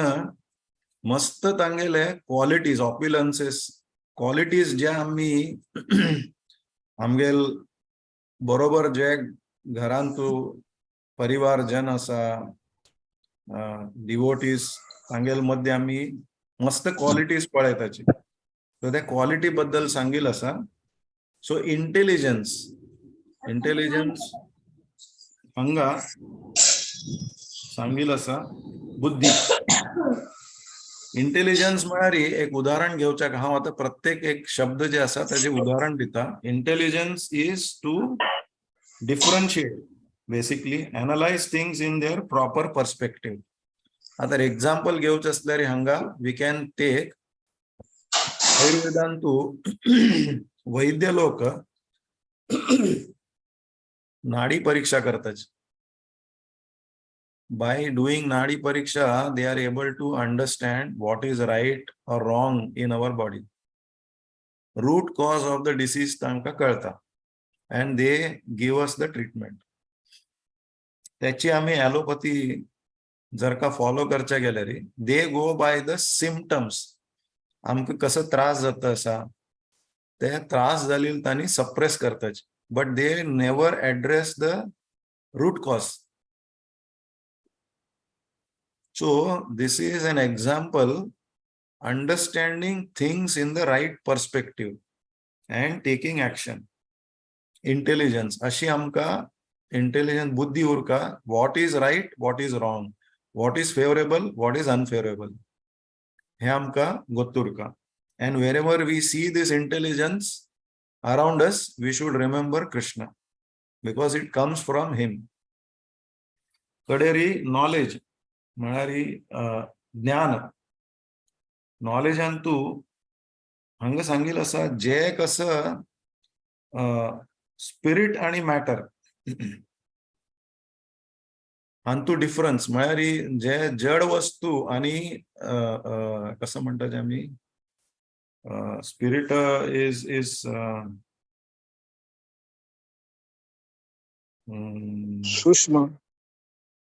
मस्त तांगेले क्वालिटीज, ऑप्युलन्सेस, क्वालिटीज जे आमी आमगेल बरोबर जे घरांतू परिवार जन आसा, डिवोटीज, तांगेल मध्ये आमी मस्त क्वालिटीज पळयताची. सो त्या क्वालिटी बद्दल सांगील आसा. सो इंटेलिजन्स, इंटेलिजन्स हांगा सांगील आसा बुद्धी. इंटेलिजन्स म्हळ्यार एक उदाहरण घेवच्याक हांव आतां प्रत्येक एक शब्द जे आसा ताजे उदाहरण दिता. Intelligence is to differentiate, basically analyze things in their proper perspective. आता एक्झाम्पल घेवचें आसल्यार हांगा we can take आयुर्वेदांतू वैद्य लोक नाडी परीक्षा करतात. By doing nadi pariksha, they are able to understand what is right or wrong in our body. Root cause of the disease तांकां कळता and they give us the treatment. त्याची आमी allopathy जर का फॉलो करच्या गेल्यार, they go by the symptoms. आमकां कसो त्रास जाता आसा ते त्रास जाले तांणी suppress करताचे, but they never address the root cause. So this is an example, understanding things in the right perspective and taking action. Intelligence अशी आमकां इंटेलिजन्स बुद्धी उरका, what is right, what is wrong, what is favourable, what is unfavourable, हे आमकां गोत्तुरका. And wherever we see this intelligence around us, we should remember Krishna because it comes from him. कडेरी knowledge म्हळ्यार ज्ञान. नॉलेजान तूं हांगा सांगील आसा जे कसं spirit आणि matter हांतू डिफरन्स, म्हळ्यार जे जड वस्तू आणि कसं म्हणटा ते आमी स्पिरिट is is सूक्ष्म.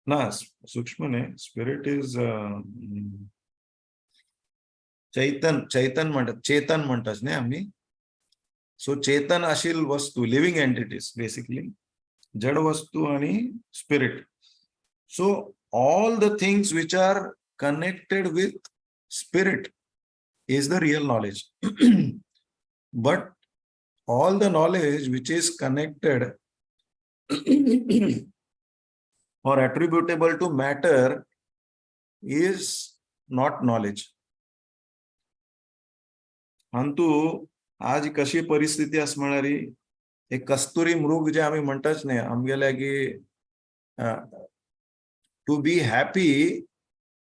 ना, सूक्ष्म न्ही, स्पिरिट is चैतन. चैतन म्हणटात, चेतन म्हणटात न्ही आमी. सो चेतन आशिल वस्तू, लिव्हिंग एंटिटीज बेसिकली, जड वस्तू आणि spirit. So all the things which are connected with spirit is the real knowledge, but all the knowledge which is connected or attributable to matter is not knowledge. Antu आज कशी परिस्थिती आसा म्हळ्यार एक कस्तुरी मृग जे आमी म्हणटाच न्ही आमगेले की to be happy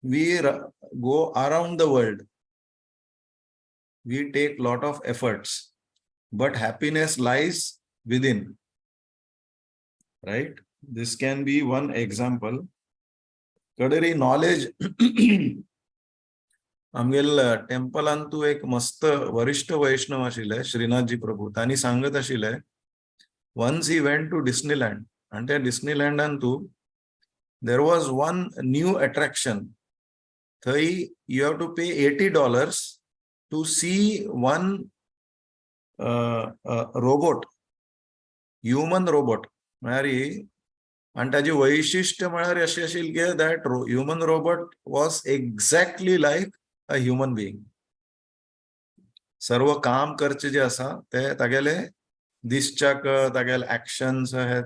we go around the world, we take lot of efforts, but happiness lies within, right? This can be one example. कडेरी knowledge, आमगेल टेम्पलान तूं एक मस्त वरिष्ठ वैष्णव आशिल्ले श्रीनाथजी प्रभू, तांणी सांगत आशिल्ले, once he went to Disneyland आणि त्या डिस्नीलँडान तूं there was one new attraction. थंय you have to pay $80 to see one robot. Human robot म्हळ्यार आनी ताजी वैशिश्ट्य म्हळ्यार अशें आशिल्लें की that human robot was exactly like a human being. सर्व काम करचे जे आसा ते तागेले दिसच्याक, तागेले एक्शन्स हे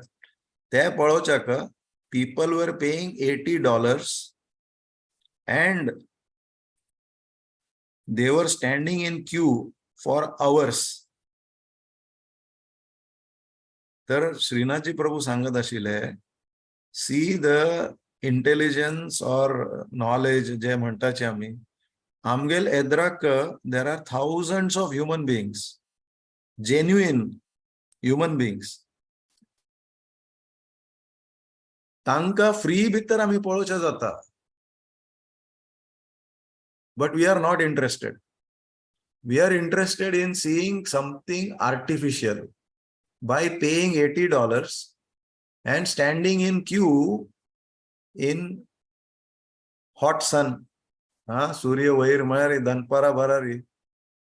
ते पळोवच्याक people were paying $80 and they were standing in queue for hours. तर श्रीनाथजी प्रभू सांगत आशिल्ले, see the intelligence or knowledge जे म्हणटाचे आमी, आमगेल एद्राक there are thousands of human beings, genuine human beings, तांकां फ्री भितर आमी पळोवचें जाता, but we are not interested. We are interested in seeing something artificial by paying $80 and standing in queue in hot sun. हा, सूर्य वयर म्हळ्यार दनपारा भरारी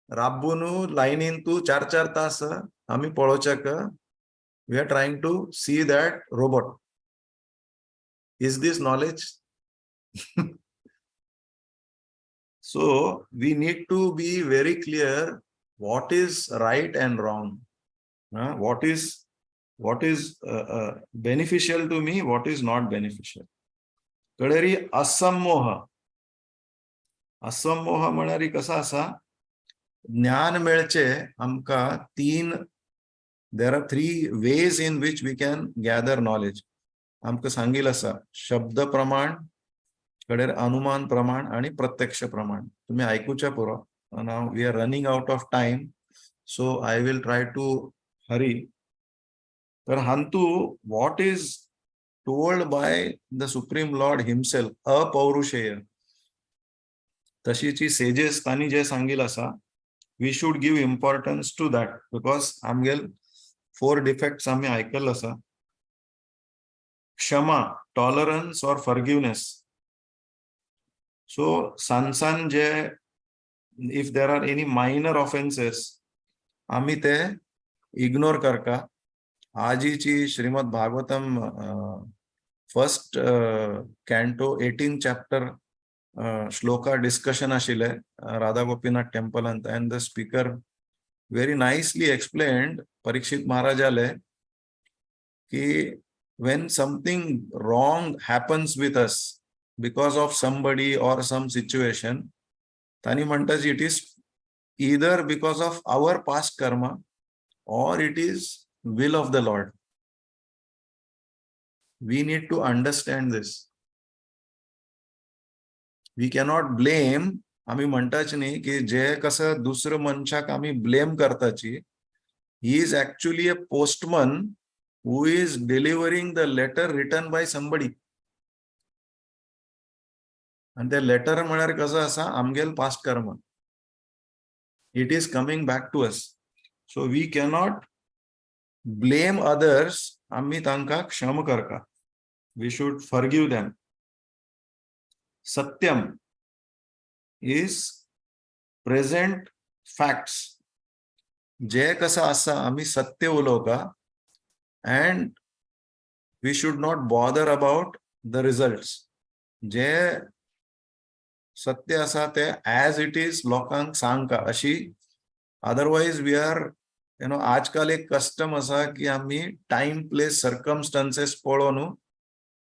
राबून लायनीन तूं 4-4 तास आमी पळोवच्याक. We are trying to see that robot. Is this knowledge? So we need to be very clear what is right and wrong. What is beneficial to me, what is not beneficial. कडेरी असमोह. असमोह म्हळ्यार कसा आसा, ज्ञान मेळचे आमकां तीन, there are 3 ways in which we can gather knowledge. आमकां सांगील आसा शब्द प्रमाण, कडेर अनुमान प्रमाण आणि प्रत्यक्ष प्रमाण. तुम्ही आयकुच्या पुरो. Now we are running out of time, so I will try to hurry. तर हांतू what is told by the supreme lord himself, अपौरुषेय, तशीची सेजेस तांणी जे सांगील आसा, we should give importance to that, because आमगेल 4 डिफेक्ट्स आमी आयकल्ले आसा. क्षमा, टॉलरन्स ऑर फॉरगिवनेस. सो सान जे if there are any minor offences आमी ते इग्नोर करका. आजीची Shrimad Bhagavatam first canto 18 chapter shloka discussion आशिल्लें Radha Gopinath टेम्पलांत, and the speaker very nicely explained Parikshit महाराजाले की when something wrong happens with us because of somebody or some situation, तांणी म्हणटात it is either because of our past karma or it is will of the Lord. We need to understand this. We cannot blame. आमी म्हणटाच न्ही की जे कसं दुसऱ्या मनशाक आमी blame करताची, he is actually a postman who is delivering the letter written by somebody. आनी ते letter म्हळ्यार कसं आसा, आमगेल past karma. It is coming back to us. So we cannot blame others. आमी तांकां क्षम करका. We should forgive them. Satyam is present facts. जे कसं आसा आमी सत्य उलोवका, and we should not bother about the results. जे सत्य आसा ते as it is लोकांक सांगका अशी. Otherwise we are, you know, आजकाल एक कस्टम आसा की आमी टायम प्लेस सर्कमस्टन्सेस पळोवन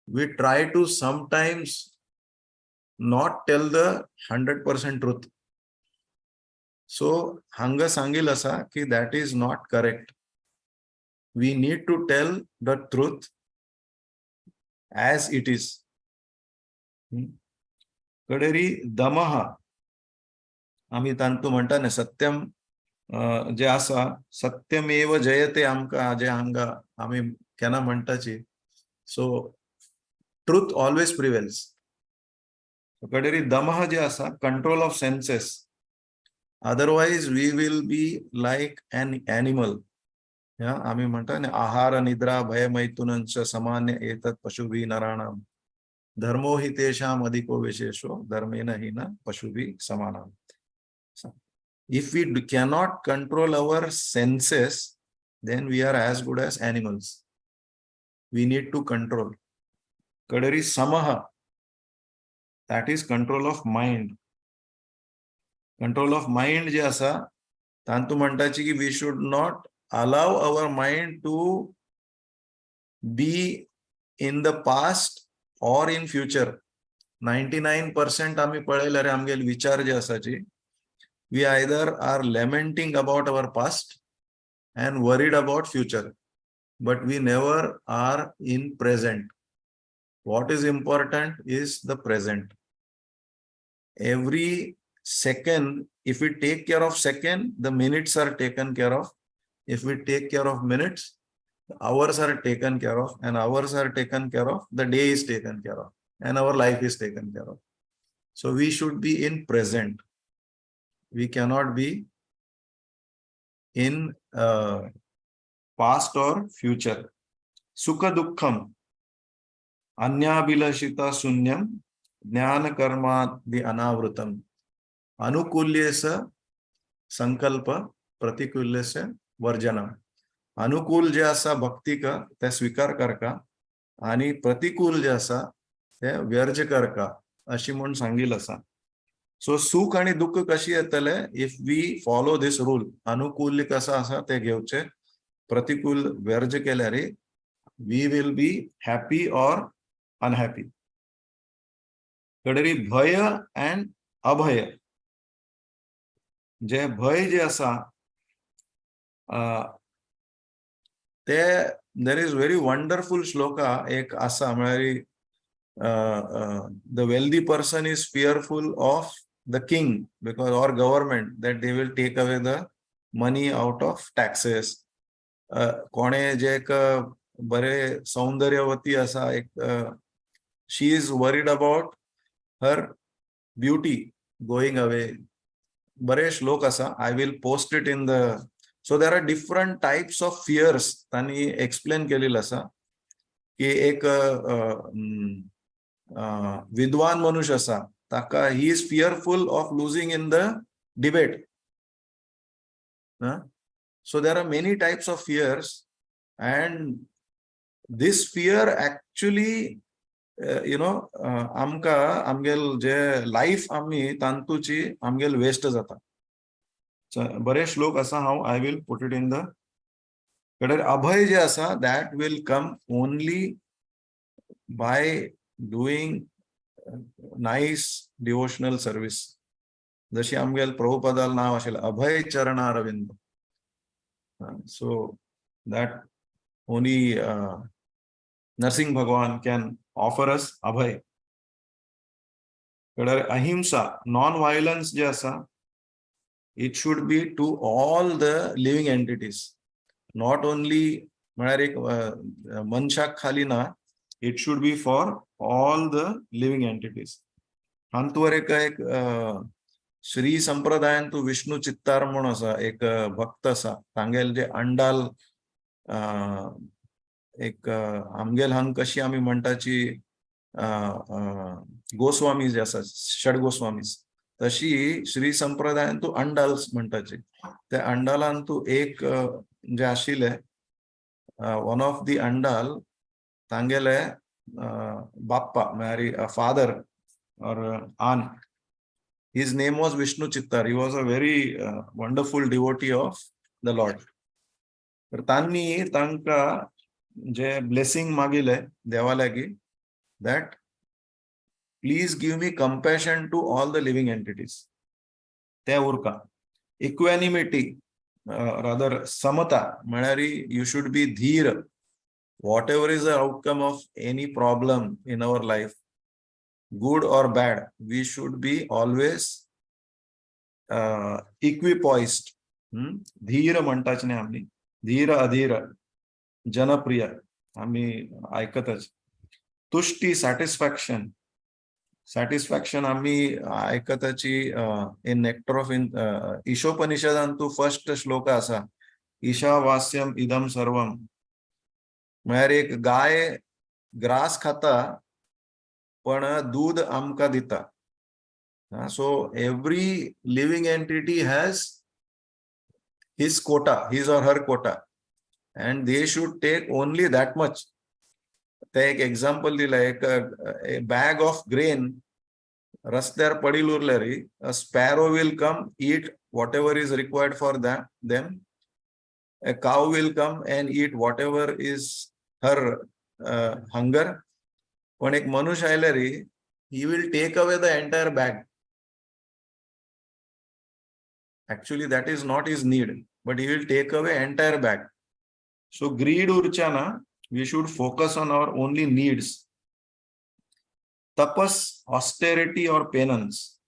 we try to sometimes not tell the 100% truth. So हांगा सांगील आसा की that is not correct. We need to tell the truth as it is. कडेरी दमः, आमी तांतू म्हणटा न्ही सत्यम जे आसा, सत्यमेव जयते आमकां जे हांगा आमी केन्ना म्हणटाची. So truth always prevails. कडेरी दमः जे आसा, control of senses. Otherwise we will be like an animal. आमी म्हणटा न्ही आहार निद्रा भय मैथुनंच सामान्य एतत् पशुभि नराणाम धर्मो हि तेषाम अधिको विशेषो धर्मेन हि न पशुभि समानाम. If we cannot control our senses, Then we are as good as animals. We need to control. कडरी समः, that is control of mind. Control of mind जे आसा, तांतू म्हणटाची की we should not allow our mind to be in the past or in future. 99% आमी पळयल्यार आमगेले विचार जे आसाची, we either are lamenting about our past and worried about future, but we never are in present. What is important is the present. Every second, if we take care of second, the minutes are taken care of. If we take care of minutes, the hours are taken care of, and hours are taken care of, the day is taken care of, and our life is taken care of. So we should be in present. We cannot be in past or future. Sukha dukkham अन्याभिलषिता शून्यम ज्ञान कर्मादि अनावृतम अनुकूल्येस संकल्प प्रतिकूल्येस वर्जनम. अनुकूल जे आसा भक्तीक ते स्वीकार करका आणि प्रतिकूल जे आसा ते व्यर्ज करका, अशी म्हूण सांगिल आसा. सो सुख आणि दुःख कशी येतले if we follow this rule? अनुकूल कसं आसा ते घेवचे, प्रतिकूल व्यर्ज केल्यार we will be happy or unhappy. कडरी भय अँड अभय. जे भय जे आसा, ते there is very wonderful shloka एक आसा, म्हळ्यार the wealthy person is fearful of the king because or government, that they will take away the money out of taxes. कोणे जे एक बरे सौंदर्यवती आसा एक, she is worried about her beauty going away. बरे श्लोक आसा. I will post it in the, so there are different types of fears. तांणी explain केलेलं आसा की एक विद्वान मनुष्य आसा, ताका he is fearful of losing in the debate. So there are many types of fears, and this fear actually आमकां आमगेल जे लायफ आमी तांतूची आमगेल वेस्ट जाता. बरे श्लोक आसा. हांव I will put it in the कडेन. अभय जे आसा, that will come only by doing nice devotional service. जशी आमगेल प्रभुपदाल नाव आशिल्लें अभय चरणारविंद. So that only Narsingh Bhagwan can offer us Abhay. कडेन अहिंसा, नॉन व्हायलन्स जे आसा, it should be to all the living entities, not only म्हळ्यार एक मनशाक खाली ना, it should be for all the living entities. हातूंत एक एक श्री संप्रदायान तूं विष्णू चित्तार म्हूण आसा, एक भक्त आसा. तांगेल जे अंडाल, एक आमगेल हांग कशी आमी म्हणटाची गोस्वामी जे आसा, षड गोस्वामीज, तशी श्री संप्रदायान तूं अंडाल म्हणटाची. त्या अंडालान तूं एक जे आशिल्ले, वन ऑफ the अंडाल, तांगेले बाप्पा म्हळ्यार father or aunt. His name was Vishnu Chittar. He was a very wonderful devotee of the Lord. तर तांनी तांकां जे ब्लेसिंग मागिले देवा लागीं, that please give me compassion to all the living entities. ते उरका इक्वॅनिमिटी, rather समता, म्हळ्यार you should be धीर. Whatever is the outcome of any problem in our life, good or bad, we should be always equipoised. धीर म्हणटाच न्ही आमी, धीर अधीर जनप्रिय आमी आयकताच. तुष्टी, satisfaction. Satisfaction आमी आयकताची in nectar of in ईशोपनिषदान तूं फर्स्ट श्लोक आसा, ईशावास्यम इदम सर्वम. म्हळ्यार एक गाय ग्रास खाता पण दूध आमकां दिता. So every living entity has his quota, his or her quota. And they should take only that much. ते एक एक्झाम्पल दिलं, एक बॅग ऑफ ग्रेन रस्त्यार Padil उरल्यार a sparrow will come, eat whatever is required for them. A cow will come and eat whatever is her hunger. पण एक मनुष्य आयल्यार he will take away the entire bag. Actually that is not his need, but he will take away entire bag. So greed उरच्या ना, we should focus on our only needs. Tapas, austerity or penance,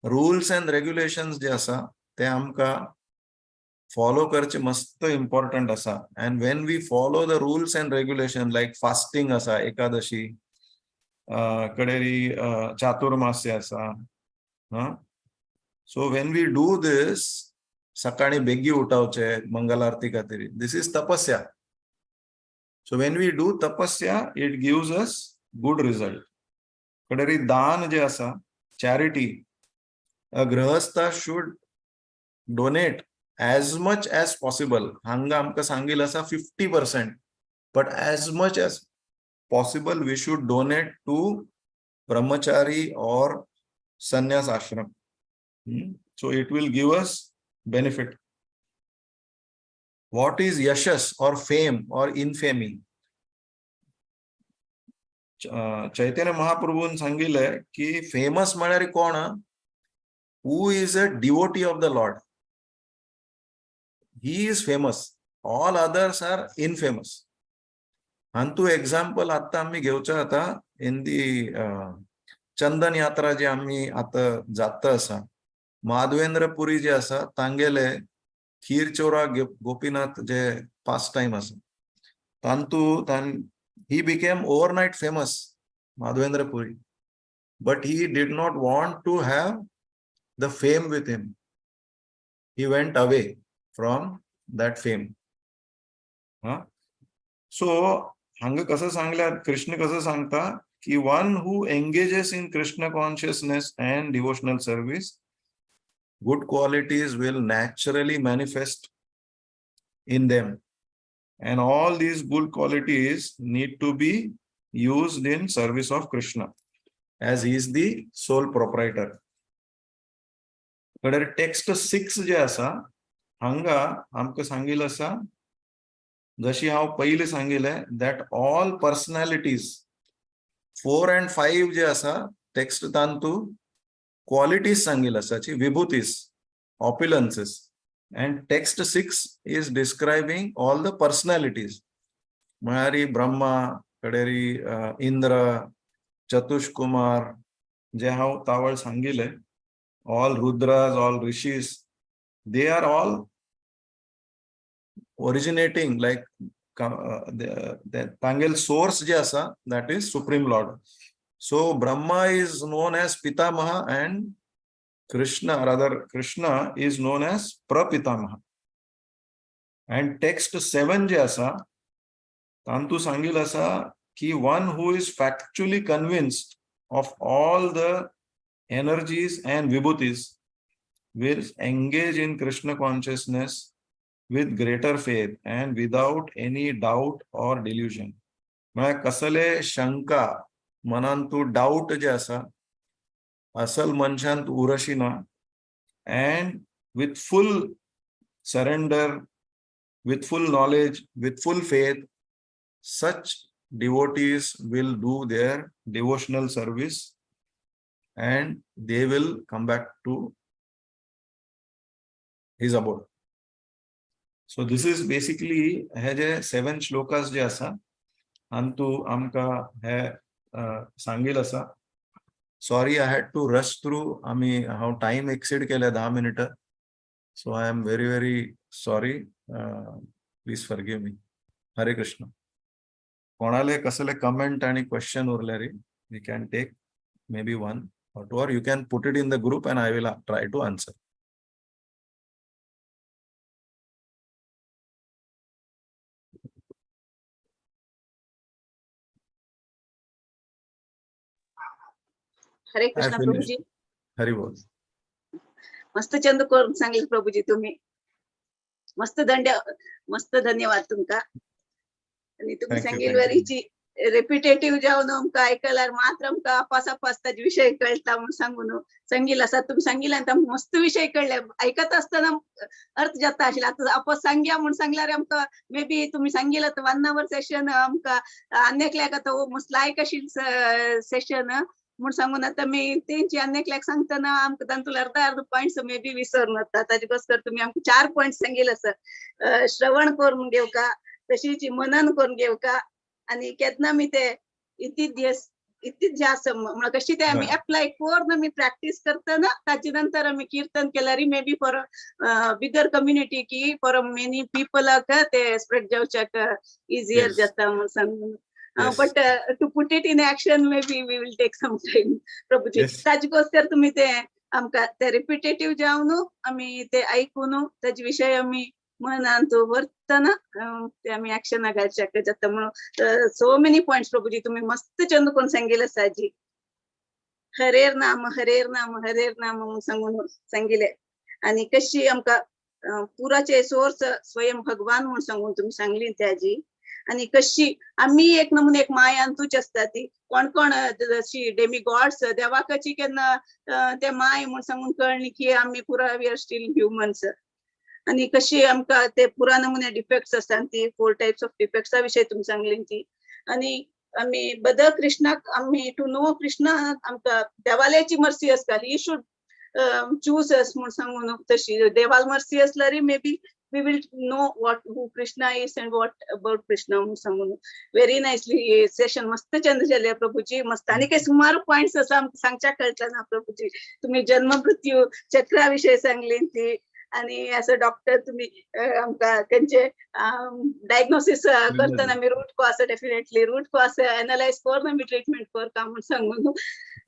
rules and regulations जे आसा ते आमकां follow करचे मस्त important आसा. And when we follow the rules and regulation like fasting आसा, एकादशी कडेरी चातुर्मास्य आसा. So when we do this, सकाळी बेगी उठावचे मंगल आरती खातीर, this is tapasya. So when we do tapasya, it gives us good result. कडेरी दान जे आसा, charity, a grihastha should donate as much as possible. हांगा आमकां सांगिल्लें आसा 50%, but as much as possible we should donate to brahmachari or sannyas ashram. So it will give us benefit. What is yashas or fame or infamy? चैतन्य महाप्रभून सांगितलंय की famous म्हळ्यार कोण? Who is a devotee of the Lord, he is famous, all others are infamous. हांतू example आता आम्ही घेवचो आता in दी चंदन यात्रा जी आम्ही आता जाता आसा, माधवेंद्र पुरी जे आसा तांगेले खीरचोरा गोपीनाथ जे पास टाइम आसा तांतू he became overnight famous, Madhavendra Puri, but he did not want to have the fame with him. He went away from that fame. So हांगा कसं सांगल्या, कृष्ण कसं सांगता की one who engages in Krishna consciousness and devotional service, good qualities will naturally manifest in them, and all these good qualities need to be used in service of Krishna, as he is the sole proprietor. कडे text 6 जे आसा हांगा आमकां सांगिल्लें आसा, जशी हांव पयलीं सांगिल्लें, that all personalities 4 and 5 जे आसा टेक्स्ट तांतू क्वालिटीज सांगिल्ले आसा, विभूतीस, opulences, and text 6 is describing all the personalities. म्हळ्यार ब्रह्मा, कडेरी इंद्र, चतुष्कुमार जे हांव तावळ सांगिल्लें, all Rudras, all rishis, they are all originating like तांगेल source जे आसा that is Supreme Lord. So Brahma is known as Pitamaha and Krishna, rather Krishna is known as Prapitamaha. And text 7 जे आसा तांतू सांगिल्लें आसा की one who is factually convinced of all the energies and vibhutis will engage in Krishna consciousness with greater faith and without any doubt or delusion. म्हळ्यार कसले शंका मनांतू doubt जे आसा असल मनशांत उरशी ना, and with full surrender, with full knowledge, with full faith, such devotees will do their devotional service and they will come back to his abode. So this is basically हे जे 7 shlokas जे आसा अंतु आमका हे सांगील आसा. Sorry, I had to rush through. आमी हांव time exceed केले 10 मिनिटं. So I am very very sorry. Please forgive me. Hare Krishna. कोणाले कसले कमेंट आणि क्वेश्चन उरले रे, we can take maybe 1 or 2, or you can put it in the group and I will try to answer. Hare Krishna Prabhuji. Hari बोल. मस्त चंद करून सांगितलं प्रभूजी तुम्ही. मस्त मस्त धन्यवाद तुमकां. आनी तुमी Thank you, सांगिल्ले thank you. वरीची रिपिटेटिव्ह जावन आमकां आयकल्यार मात्र आमकां अपास अपास ताजे विशय कळटा म्हूण सांगून सांगिल्लें आसा. तुमी सांगिल्ल्यान आमकां मस्त विशय कळ्ळे. आयकत आसतना अर्थ जाता आशिल्लो. आतां अपास सांगया म्हूण सांगल्यार आमकां मे बी तुमी सांगिल्लें आतां 1 our session आमकां आनी एकल्याक आतां हो मस्त लायक आशिल्लें सेशन म्हूण सांगून आतां मी तेंची आनी एकल्याक सांगतना आमकां तातूंतले अर्द अर्द पॉयंट्स मे बी विसरून वता. ताजे गोस्कर तुमी आमकां 4 पॉयंट्स सांगिल्ले आसा. श्रवण करून घेवका, तशीच मनन करून घेवका, आनी केन्ना आमी ते इतिध्यास म्हळ्यार कशी ते आमी एप्लाय करून आमी प्रॅक्टीस करतना ताजे नंतर आमी कीर्तन केल्यार maybe for bigger community की फॉर मेनी पिपलाक ते स्प्रेड जावच्याक इजियर जाता म्हूण सांगून. But to put it in action maybe we will take some time Prabhuji. ताजे गोस्कर तुमी ते आमकां ते रिपिटेटिव्ह जावन आमी ते आयकून ताजे विशय आमी मनांत व्हरतना ते आमी एक्शनाक घालच्याक जाता म्हणून. सो मेनी पॉयंट्स प्रभुजी तुमी मस्त चंद कोण सांगिल्लें आसा जी. हरेर नाम हरेर नाम हरेर नाम म्हणून सांगून सांगिल्लें. आनी कशी आमकां पुराचे सोर्स स्वयं भगवान म्हूण सांगून तुमी सांगली त्याजी. आनी कशी आमी एक नमुने एक मायांतूच आसता ती कोण कोण जशी डेमी गॉड्स देवाकची केन्ना ते माय म्हूण सांगून कळ्ळी की आमी पुरा we are still humans. आनी कशी आमकां ते पुरा नमुने डिफेक्ट्स आसता ती 4 टायप्स ऑफ डिफेक्ट्सा विशय तुमी सांगली ती. आनी आमी बद कृष्णाक आमी टू नो कृष्णा आमकां देवाल्याची मर्सी आसता, he should choose अस म्हूण सांगून. तशी देवाल मर्सी आसल्यार maybe we will know what who Krishna is and what about Krishna म्हूण सांगून. व्हेरी नायसली सेशन मस्त चंद जालें प्रभुजी. मस्त आनी काही सुमार पॉयंट्स आसा आमकां सांगच्याक कळटा ना प्रभुजी. तुमी जन्म मृत्यू चक्रा विशय सांगली ती. आनी एज अ डॉक्टर तुमी आमकां खंयचे डायग्नोसीस करतना आमी root cause definitely root cause analyse करून आमी ट्रिटमेंट करता म्हूण सांगून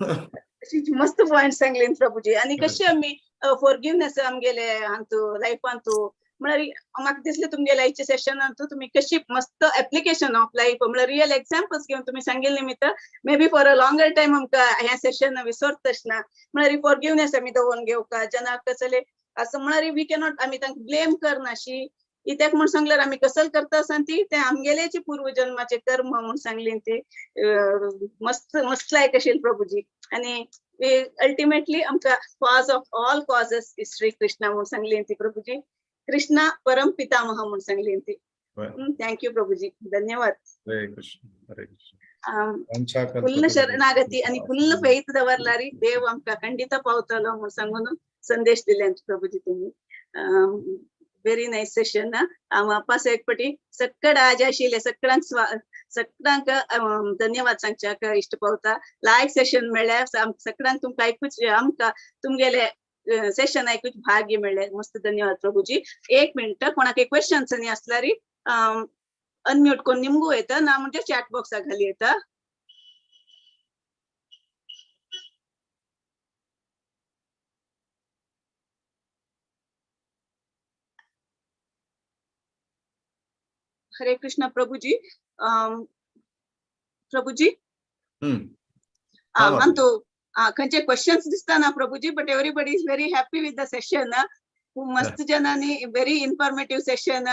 अशी मस्त पॉयंट सांगली प्रभुजी. आनी कशी आमी फॉरगिवनेस आमगेले हातूं लायफांतू म्हळ्यार म्हाका दिसलें तुमगेले आयच्या सेशनांतू तुमी कशी मस्त एप्लिकेशन ऑफ लायफ म्हळ्यार रियल एग्जाम्पल्स घेवन तुमी सांगिल्ले निमित्त maybe for a longer time आमकां हें सेशन विसरतच ना. म्हळ्यार फॉरगिवनेस आमी दवरून घेवका जनाक कसले असं म्हळ्यार we cannot आमी तांकां ब्लेम करनाशी. कित्याक म्हूण सांगल्यार आमी कसल करता आसतना ती ते आमगेलेच पूर्वजन्माचे कर्म म्हूण सांगली ती. मस्त मस्त लायक आशिल्लें प्रभुजी. आनी अल्टिमेटली आमकां cause of all causes is Shri Krishna म्हूण सांगली ती प्रभुजी. कृष्णा परम पितामह म्हूण सांगली ती. Thank you Prabhuji, धन्यवाद. हरे कृष्ण हरे कृष्ण. फुल्ल शरणागती आणि फुल्ल फेथ दवरलारी देव आमकां खंडित पावतलो म्हूण सांगून संदेश दिले प्रभुजी तुम्ही. Very nice session. हांव अप्पास एक पटी सक्कड आज आशिल्ले सगळ्यांक सगळ्यांक धन्यवाद सांगच्याक इश्ट पावता. लायक सेशन मेळ्ळ्या सगळ्यांक तुमकां आयकूच आमकां तुमगेले सेशन आयकूच भाग्य मेळ्ळें. मस्त धन्यवाद प्रभुजी. एक मिनट कोणाक क्वेश्चन्स आनी आसल्यार अनम्यूट करून निमगू येता ना म्हणजे चॅट बॉक्साक घाली येता. हरे कृष्ण प्रभुजी. प्रभुजी अंतू खंयचे क्वेश्चन्स दिसता ना Prabhuji, but everybody is very happy with the session. खूब मस्त जणांनी व्हेरी इन्फॉर्मेटिव्ह सेशन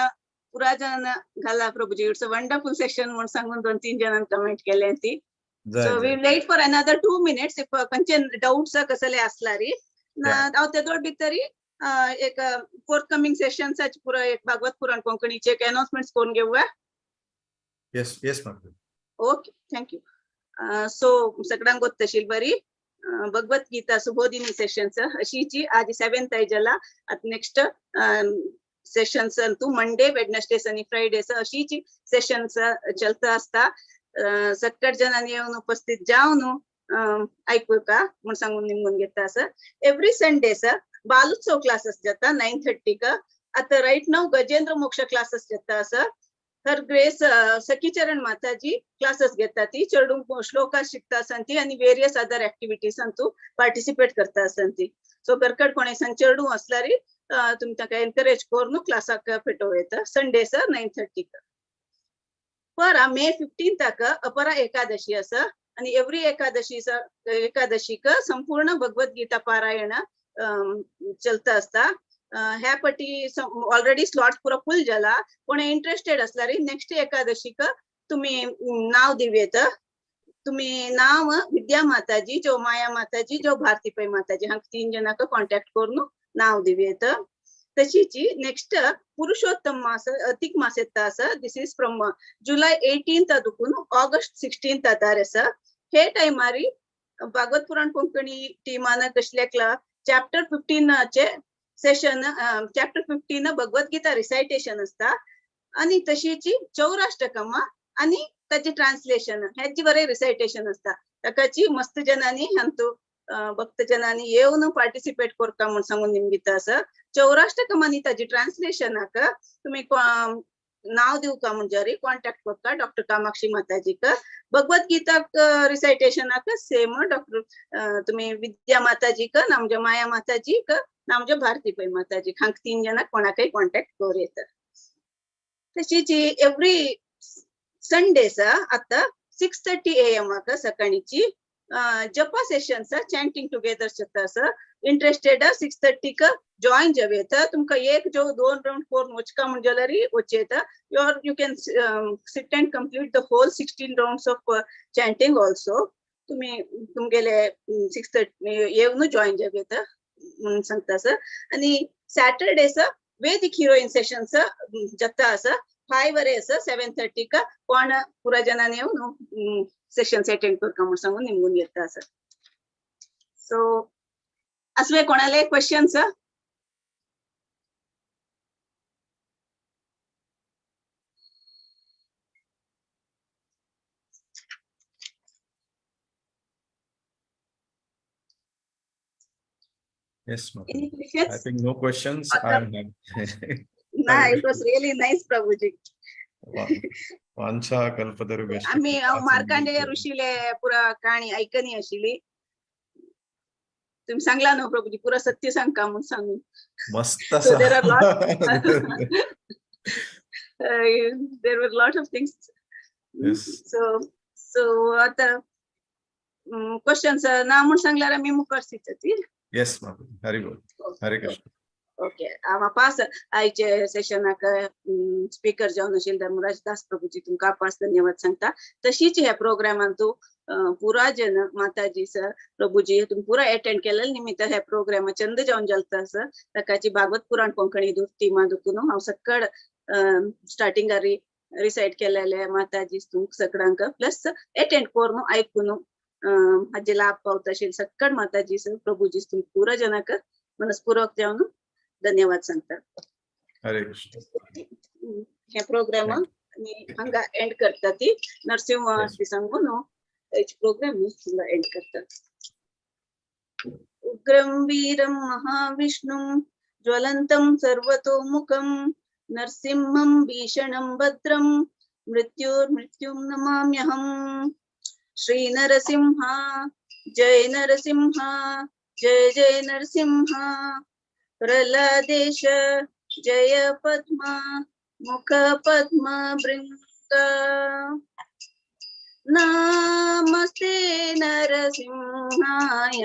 पुरा जणांना घाला Prabhuji. It's a wonderful session म्हणून सांगून 2-3 जणांनी कमेंट केले ती. So we wait for another 2 minutes if खंयचे डाउट्स कसले असलारी हांव तेदोळ भितरी एक फोर्थकमिंग सेशन्साचे पुरा एक भागवत पुराण कोंकणीचे एक अनाउन्समेंट्स करून घेऊया. Yes yes ma'am. Okay thank you. So सगळ्यांक गोत्त आशिल्ली बरी भगवत गीता सुबोधिनी सेशन्स अशीची आज 7th आयजला. आतां नेक्स्ट सेशन्स अंतू मंडे वेडनसडेस आनी फ्रायडेस अशीची सेशन्स चलता आसता. सक्कट जणांनी येवन उपस्थित जावन आयकुका म्हूण सांगून निमगून घेता. आसा एवरी संडे सर बालोत्सव क्लासेस जाता 9:30. आतां रायट नाव गजेंद्र मोक्ष क्लासेस जाता. आसा हर ग्रेस सखीचरण माताजी क्लासेस घेता ती चेडूंक श्लोका शिकता आसन ती आनी various other activities Antu participate करता आसन ती. सो घरकड कोणें चेडूं आसल्यार तुमी ताका एनकरेज करून क्लासाक पेटोवं येता संडे सर 9:30. परा मे 15 अपरा एकादशी आसा आनी एवरी एकादशी एकादशीक संपूर्ण भगवत गीता पारायण चलता आसता. ह्या पटी ऑलरेडी स्लॉट पुरो फुल जाला. कोण इंटरेस्टेड असल्यार नेक्स्ट एकादशीक तुम्ही नाव दिवयेत. तुम्ही नाव विद्या माताजी जो माया माताजी जो भारती पै माताजी हांका 3 जणांक कॉन्टॅक्ट करून नाव दिवयेत. तशीच नेक्स्ट पुरुषोत्तम मास अधिक मास येता आसा. This is from July 18 Dukun August 16 तार आसा. हे टायमारी भागवत पुराण कोंकणी टीमान कसल्याकला चॅप्टर 15 चे सेशन, चॅप्टर 15 भगवत गीता रिसायटेशन आसता आणि तशीच चौराष्टकमा आणि ताचे ट्रान्सलेशन हेची बरें रिसायटेशन आसता. ताकाची मस्त जनांनी हांतू भक्त जनांनी येवन पार्टिसिपेट करता म्हूण सांगून निमगिता आसा. चौराष्टकम आनी ताची ट्रान्सलेशनाक तुमी नाव दिवका म्हणजे कॉन्टॅक्ट करता डॉक्टर कामाक्षी माताजीक. भगवत गीताक रिसायटेशनाक सेम डॉक्टर तुमी विद्या माताजीक ना म्हणजे माया माताजीक ना म्हणजे भारती पै माताजीक हांका 3 जणांक कोणाकय कॉन्टॅक्ट करूं येता. तशीच एवरी संडेस आता 6:30 AM सकाळीची जपा सेशन्स चॅन्टिंग टुगेदर जाता आसा. इंट्रस्टेड 6:30 क जॉईन जावं येता. तुमकां एक जो 2 राउंड करून वचका म्हण जाल्यार वचूं येता. Your you can sit and complete the whole 16 rounds of chanting also. तुमी तुमगेले 6:30 येवन जॉईन जावं येता म्हणून सांगता सर. आनी सॅटरडेस वेदिक हिरोईन सेशन्स जाता आसा. 5 वरे आसा 7:30 क कोण पुरा जणांनी येवन सेशन्स अटेंड करता म्हूण सांगून निमगून येता आसा. सो आसवे कोणाले questions? Yes, ma'am. Any questions? I think no questions. I'm happy. Nah, it was really nice, Prabhuji. वांछा कल्पतरुभ्यश्च. आम्ही मार्कांडेय ऋषीले पुरा कहाणी ऐकनी आशिल्ली. तुम्ही सांगला ना प्रभुजी, पुरा सत्य सांगका म्हणून सांगून. मस्त. So there are lot there were lot of things. Yes. So आता क्वेश्चन्स ना म्हणून सांगल्यार आमी मुखार ती. Yes, ma'am. Hari बोल. हरे कृष्ण. ओके, हांव पास आयचे सेशनाक स्पीकर जावन आशिल्ले धर्मराज दास प्रभुजी तुमकां पास धन्यवाद सांगता. तशीच ह्या प्रोग्रामान तूं पुरा जन माताजी सर प्रभुजी तुमी पुरा एटेंड केलेले निमित्त ह्या प्रोग्रामा चंद जावन जालता आसा. ताकाची भागवत पुराण कोंकणी टिमा दुखून हांव सकड स्टार्टिंगारी रिसायट केलेले माताजी तुमकां सगळ्यांक प्लस एटेंड करून आयकून हाजे लाभ पावता आशिल्ले सकड माताजी सर प्रभुजी तुमकां पुरा जनाक मनस्पूर्वक जावन धन्यवाद सांगता. हरे कृष्ण. हे प्रोग्राम आमी हांगा एंड करता ती नरसिंह सांगून प्रोग्राम हांगा एंड करता. उग्रं वीरं महाविष्णुं ज्वलन्तं सर्वतोमुखं नरसिंहं भीषणं भद्रं मृत्युर्मृत्युं नमाम्यहम्. श्री नरसिंहा जय नरसिंहा जय जय नरसिंहा. प्रहलादेश जय पद्मा मुख पद्म भृंग. नमस्ते नरसिंहाय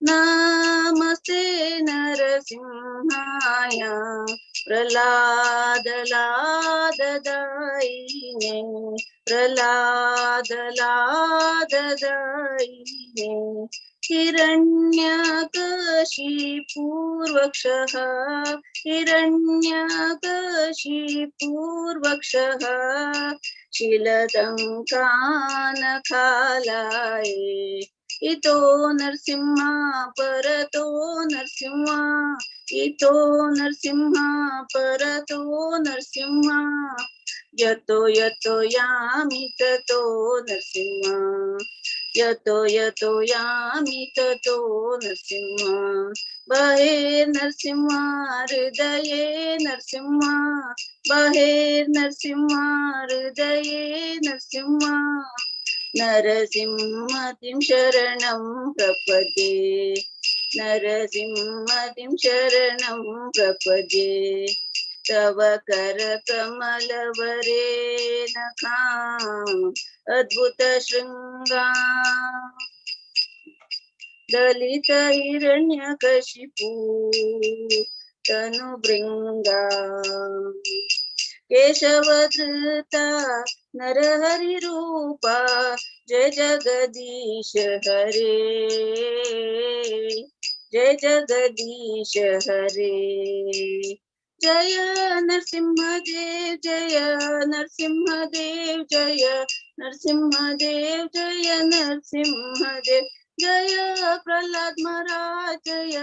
नमस्ते नरसिंहाय. प्रहलाद लाद दायिने प्रहलाद लाद दायिने. हिरण्यकशिपूर्वक्षः हिरण्यकशिपूर्वक्षः. शिलदङ्कानखालाये इतो नरसिंहा परतो नरसिंहा इतो नरसिंहा परतो नरसिंहा. यतो यतो यामि ततो नरसिंहा यतो यतो यामि ततो नरसिंहा. बहिर्नरसिंहा हृदये नरसिंहा बहिर्नरसिंहा हृदये नरसिंहा. नरसिंहतिं शरणं प्रपद्ये नरसिंहतिं शरणं प्रपद्ये. तव करकमलवरे नखां अद्भुत शृंगा दलित हिरण्यकशिपू तनुभृङ्गा। केशवधृता नरहरिरूपा जय जगदीश हरे, जय जगदीश हरे। जय नरसिंह देव जय नरसिंह देव जय नरसिंह देव जय नरसिंह देव। जय प्रहलाद महाराज जय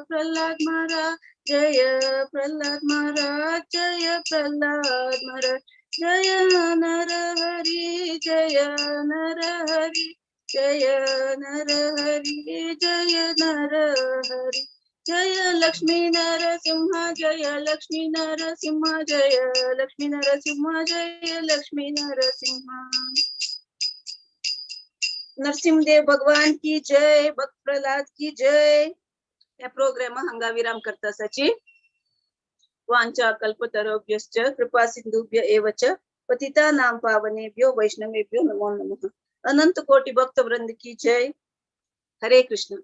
प्रहलाद महाराज जय प्रहलाद महाराज जय प्रहलाद महाराज। जय नरहरि जय नरहरि जय नरहरि जय नरहरि। जय लक्ष्मी नरसिंह जय लक्ष्मी नरसिंह जय लक्ष्मी नरसिंह जय लक्ष्मी नरसिंह। नरसिंहदेव भगवान की जय, भक्त प्रहलाद की जय। या प्रोग्राम हांगा विराम करता साची। वांछा कल्पतरुभ्यश्च कृपा सिंधुभ्य एव च पतितानां पावनेभ्यो वैष्णवेभ्यो नमो नमः। अनंत कोटि भक्त वृंद की जय। हरे कृष्ण।